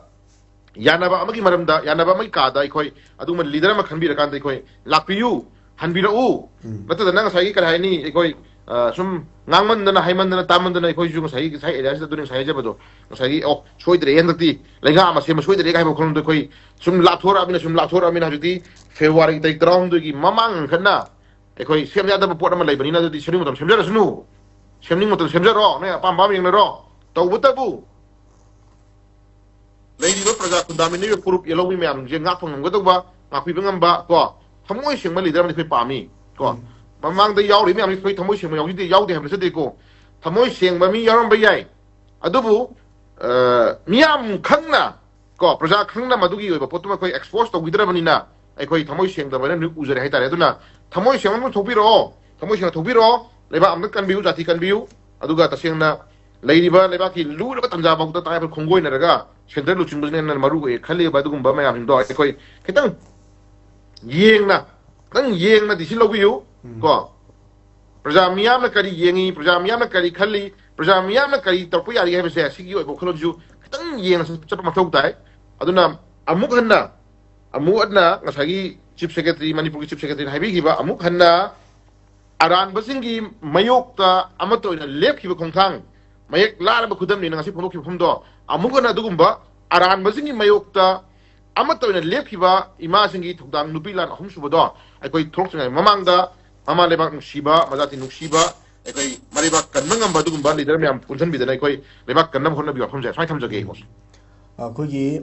ꯌꯥꯅꯕ ꯑꯃꯒꯤ ꯃꯔꯝꯗ, ꯌꯥꯅꯕ ꯑꯃꯒꯤ ꯀꯥꯗ ꯑꯩꯈꯣꯏ ꯑꯗꯨꯒꯨꯝꯕ ꯂꯤꯗꯔ ꯑꯃ ꯈꯟꯕꯤꯔꯀꯥꯟꯗ ꯑꯩꯈꯣꯏ ꯂꯥꯛꯄꯤꯌꯨ, ꯍꯟꯕꯤꯔꯛꯎ꯫ ꯎꯝ꯫ ꯅꯠꯇꯗꯅ ꯉꯁꯥꯏꯒꯤ, ꯀꯔꯤ ꯍꯥꯏꯅꯤ, ꯑꯩꯈꯣꯏ, ꯑ, ꯁꯨꯝ ꯉꯥꯡꯃꯟꯗꯅ, ꯍꯥꯏꯃꯟꯗꯅ, ꯇꯥꯃꯟꯗꯅ ꯑꯩꯈꯣꯏꯁꯨ ꯉꯁꯥꯏꯒꯤ, ꯉꯁꯥꯏ ꯑꯦꯔꯤꯌꯥꯁꯤꯗ ꯑꯗꯨꯅꯤ ꯉꯁꯥꯏ ꯍꯥꯏꯖꯕꯗꯣ, ꯉꯁꯥꯏꯒꯤ, "ꯑꯣ, ꯁꯣꯏꯗ꯭ꯔꯦ, ꯍꯟꯗꯛꯇꯤ ꯂꯩꯉꯥꯛ ꯑꯃ ꯁꯦꯝꯕ ꯁꯣꯏꯗ꯭ꯔꯦ" ꯀꯥꯏ ꯍꯥꯏꯕ ꯋꯥꯈꯜꯂꯣꯟꯗꯣ ꯑꯩꯈꯣꯏ ꯁꯨꯝ ꯂꯥꯞꯊꯣꯔꯛꯑꯕꯅꯤꯅ, ꯁꯨꯝ ꯂꯥꯞꯊꯣꯔꯛꯑꯕꯅꯤꯅ ꯍꯧꯖꯤꯛꯇꯤ ꯐꯦꯕ꯭ꯔꯨꯋꯥꯔꯤꯒꯤ ꯇꯥꯔꯤꯛ ꯇꯔꯥꯍꯨꯝꯗꯣꯏꯒꯤ ꯃꯃꯥꯡ ꯈꯠꯅ ꯑꯩꯈꯣꯏ ꯁꯦꯝ ꯌꯥꯗꯕ ꯄꯣꯠ ꯑꯃ ꯂꯩꯕꯅꯤꯅ ꯑꯗꯨꯗꯤ ꯁꯦꯝꯅꯤꯡꯕ ꯃꯇꯝ ꯁꯦꯝꯖꯔꯁꯅꯨ, ꯁꯦꯝꯅꯤꯡꯕ ꯃꯇꯝ ꯁꯦꯝꯖꯔꯣ, ꯅꯣꯏ ꯑꯄꯥꯝꯕ ꯑꯃ ꯌꯦꯡꯅꯔꯣ꯫ ꯇꯧꯕꯇꯕꯨ ꯂꯩꯔꯤꯕ ꯄ꯭ꯔꯖꯥ ꯈꯨꯟꯗꯥꯃꯤꯟꯅꯔꯤꯕ ꯐꯨꯔꯨꯞ ꯌꯦꯜꯍꯧꯃꯤ ꯃꯌꯥꯝꯁꯦ ꯉꯥꯛꯄ ꯉꯝꯒꯗꯧꯕ, ꯉꯥꯛꯄꯤꯕ ꯉꯝꯕ ꯀꯣ, ꯊꯃꯣꯏ ꯁꯦꯡꯕ ꯂꯤꯗꯔ ꯑꯃꯗꯤ ꯑꯩꯈꯣꯏ ꯄꯥꯝꯃꯤ ꯀꯣ꯫ ꯎꯝ꯫ ꯃꯃꯥꯡꯗ ꯌꯥꯎꯔꯤꯕ ꯃꯌꯥꯝꯁꯤ ꯑꯩꯈꯣꯏ ꯊꯃꯣꯏ ꯁꯦꯡꯕ ꯌꯥꯎꯖꯗꯦ, ꯌꯥꯎꯗꯦ ꯍꯥꯏꯕ ꯅꯠꯆꯗꯦꯀꯣ꯫ ꯊꯃꯣꯏ ꯁꯦꯡꯕ ꯃꯤ ꯌꯥꯎꯔꯝꯕ ꯌꯥꯏ, ꯑꯗꯨꯕꯨ ꯑ, ꯃꯤꯌꯥꯝ ꯈꯪꯅ ꯀꯣ, ꯄ꯭ꯔꯖꯥ ꯈꯪꯅ ꯃꯗꯨꯒꯤ ꯑꯣꯏꯕ ꯄꯣꯠꯇꯨꯃ ꯑꯩꯈꯣꯏ ꯑꯦꯛꯁꯄꯣꯖ ꯇꯧꯕꯤꯗ꯭ꯔꯕꯅꯤꯅ ꯑꯩꯈꯣꯏ ꯊꯃꯣꯏ ꯁꯦꯡꯗꯕ ꯍꯥꯏꯅ ꯅꯣꯏ ꯎꯖꯔꯦ ꯍꯥꯏꯇꯥꯔꯦ꯫ ꯑꯗꯨꯅ ꯊꯃꯣꯏ ꯁꯦꯡꯕ ꯑꯃ ꯊꯣꯛꯄꯤꯔꯛꯑꯣ, ꯊꯃꯣꯏ ꯁꯦꯡꯅ ꯊꯣꯛꯄꯤꯔꯛꯑꯣ꯫ ꯂꯩꯕꯥꯛ ꯑꯝꯇ ꯀꯟꯕꯤꯌꯨ, ꯖꯥꯇꯤ ꯀꯟꯕꯤꯌꯨ꯫ ꯑꯗꯨꯒ ꯇꯁꯦꯡꯅ ꯂꯩꯔꯤꯕ ꯂꯩꯕꯥꯛꯀꯤ ꯂꯨꯔꯕ ꯇꯥꯟꯖꯥ ꯐꯥꯎꯗ ꯇꯉꯥꯏꯐꯗꯅ ꯈꯣꯡꯒꯣꯏꯅꯔꯒ ꯁꯦꯟꯇꯔ ꯂꯨꯆꯤꯡꯕꯁꯤꯅ ꯍꯦꯟꯅ ꯃꯔꯨ ꯑꯣꯏ ꯈꯜꯂꯤꯕ ꯑꯗꯨꯒꯨꯝꯕ ꯃꯌꯥꯝꯁꯤꯡꯗꯣ ꯑꯩꯈꯣꯏ ꯈꯤꯇꯪ ꯌꯦꯡꯅ, ꯈꯤꯇꯪ ꯌꯦꯡꯅ decision ꯂꯧꯕꯤꯌꯨ꯫ ꯎꯝ꯫ ꯀꯣ, ꯄ꯭ꯔꯖꯥ ꯃꯤꯌꯥꯝꯅ ꯀꯔꯤ ꯌꯦꯡꯉꯤ, ꯄ꯭ꯔꯖꯥ ꯃꯤꯌꯥꯝꯅ ꯀꯔꯤ ꯈꯜꯂꯤ, ꯄ꯭ꯔꯖꯥ ꯃꯤꯌꯥꯝꯅ ꯀꯔꯤ ꯇꯧꯔꯛꯄ ꯌꯥꯔꯤ ꯍꯥꯏꯕꯁꯦ ꯁꯤꯒꯤ ꯑꯣꯏꯕ ꯋꯥꯈꯜꯂꯣꯟꯁꯨ ꯈꯤꯇꯪ ꯌꯦꯡꯅ ꯆꯠꯄ ꯃꯊꯧ ꯇꯥꯏ꯫ ꯑꯗꯨꯅ ꯑꯃꯨꯛ ꯍꯟꯅ, ꯑꯃꯨꯛ ꯍꯟꯅ ꯉꯁꯥꯏꯒꯤ ꯆꯤꯐ ꯁꯦꯀ꯭ꯔꯦꯇꯔꯤ, ꯃꯅꯤꯄꯨꯔꯒꯤ ꯆꯤꯐ ꯁꯦꯀ꯭ꯔꯦꯇꯔꯤꯅ ꯍꯥꯏꯕꯤꯈꯤꯕ, ꯑꯃꯨꯛ ꯍꯟꯅ ꯑꯔꯥꯟꯕꯁꯤꯡꯒꯤ ꯃꯥꯌꯣꯛꯇ ꯑꯃꯠꯇ ꯑꯣꯏꯅ ꯂꯦꯞꯈꯤꯕ ꯈꯣꯡꯊꯥꯡ, ꯃꯌꯦꯛ ꯂꯥꯔꯕ ꯈꯨꯗꯝꯅꯤꯅ ꯉꯁꯤ ꯐꯣꯡꯗꯣꯛꯈꯤꯕ ꯃꯐꯝꯗꯣ, ꯑꯃꯨꯛ ꯍꯟꯅ ꯑꯗꯨꯒꯨꯝꯕ ꯑꯔꯥꯟꯕꯁꯤꯡꯒꯤ ꯃꯥꯌꯣꯛꯇ ꯑꯃꯠꯇ ꯑꯣꯏꯅ ꯂꯦꯞꯈꯤꯕ ꯏꯃꯥꯁꯤꯡꯒꯤ ꯊꯧꯗꯥꯡ ꯅꯨꯄꯤ ꯂꯥꯟ ꯑꯍꯨꯝꯁꯨꯕꯗꯣ ꯑꯩꯈꯣꯏ ꯊꯣꯛꯇ꯭ꯔꯤꯉꯩ ꯃꯃꯥꯡꯗ ꯃꯃꯥ ꯂꯩꯕꯥꯛ ꯅꯨꯡꯁꯤꯕ, ꯃꯖꯥꯇꯤ ꯅꯨꯡꯁꯤꯕ, ꯑꯩꯈꯣꯏ ꯃꯔꯩꯕꯥꯛ ꯀꯟꯕ ꯉꯝꯕ ꯑꯗꯨꯒꯨꯝꯕ ꯂꯤꯗꯔ ꯃꯌꯥꯝ ꯄꯨꯟꯁꯤꯟꯕꯤꯗꯅ ꯑꯩꯈꯣꯏ ꯂꯩꯕꯥꯛ ꯀꯟꯅꯕ ꯍꯣꯠꯅꯕꯤꯌꯨ ꯋꯥꯐꯝꯁꯦ ꯁꯨꯃꯥꯏꯅ ꯊꯝꯖꯒꯦ꯫ ꯑꯩꯈꯣꯏꯒꯤ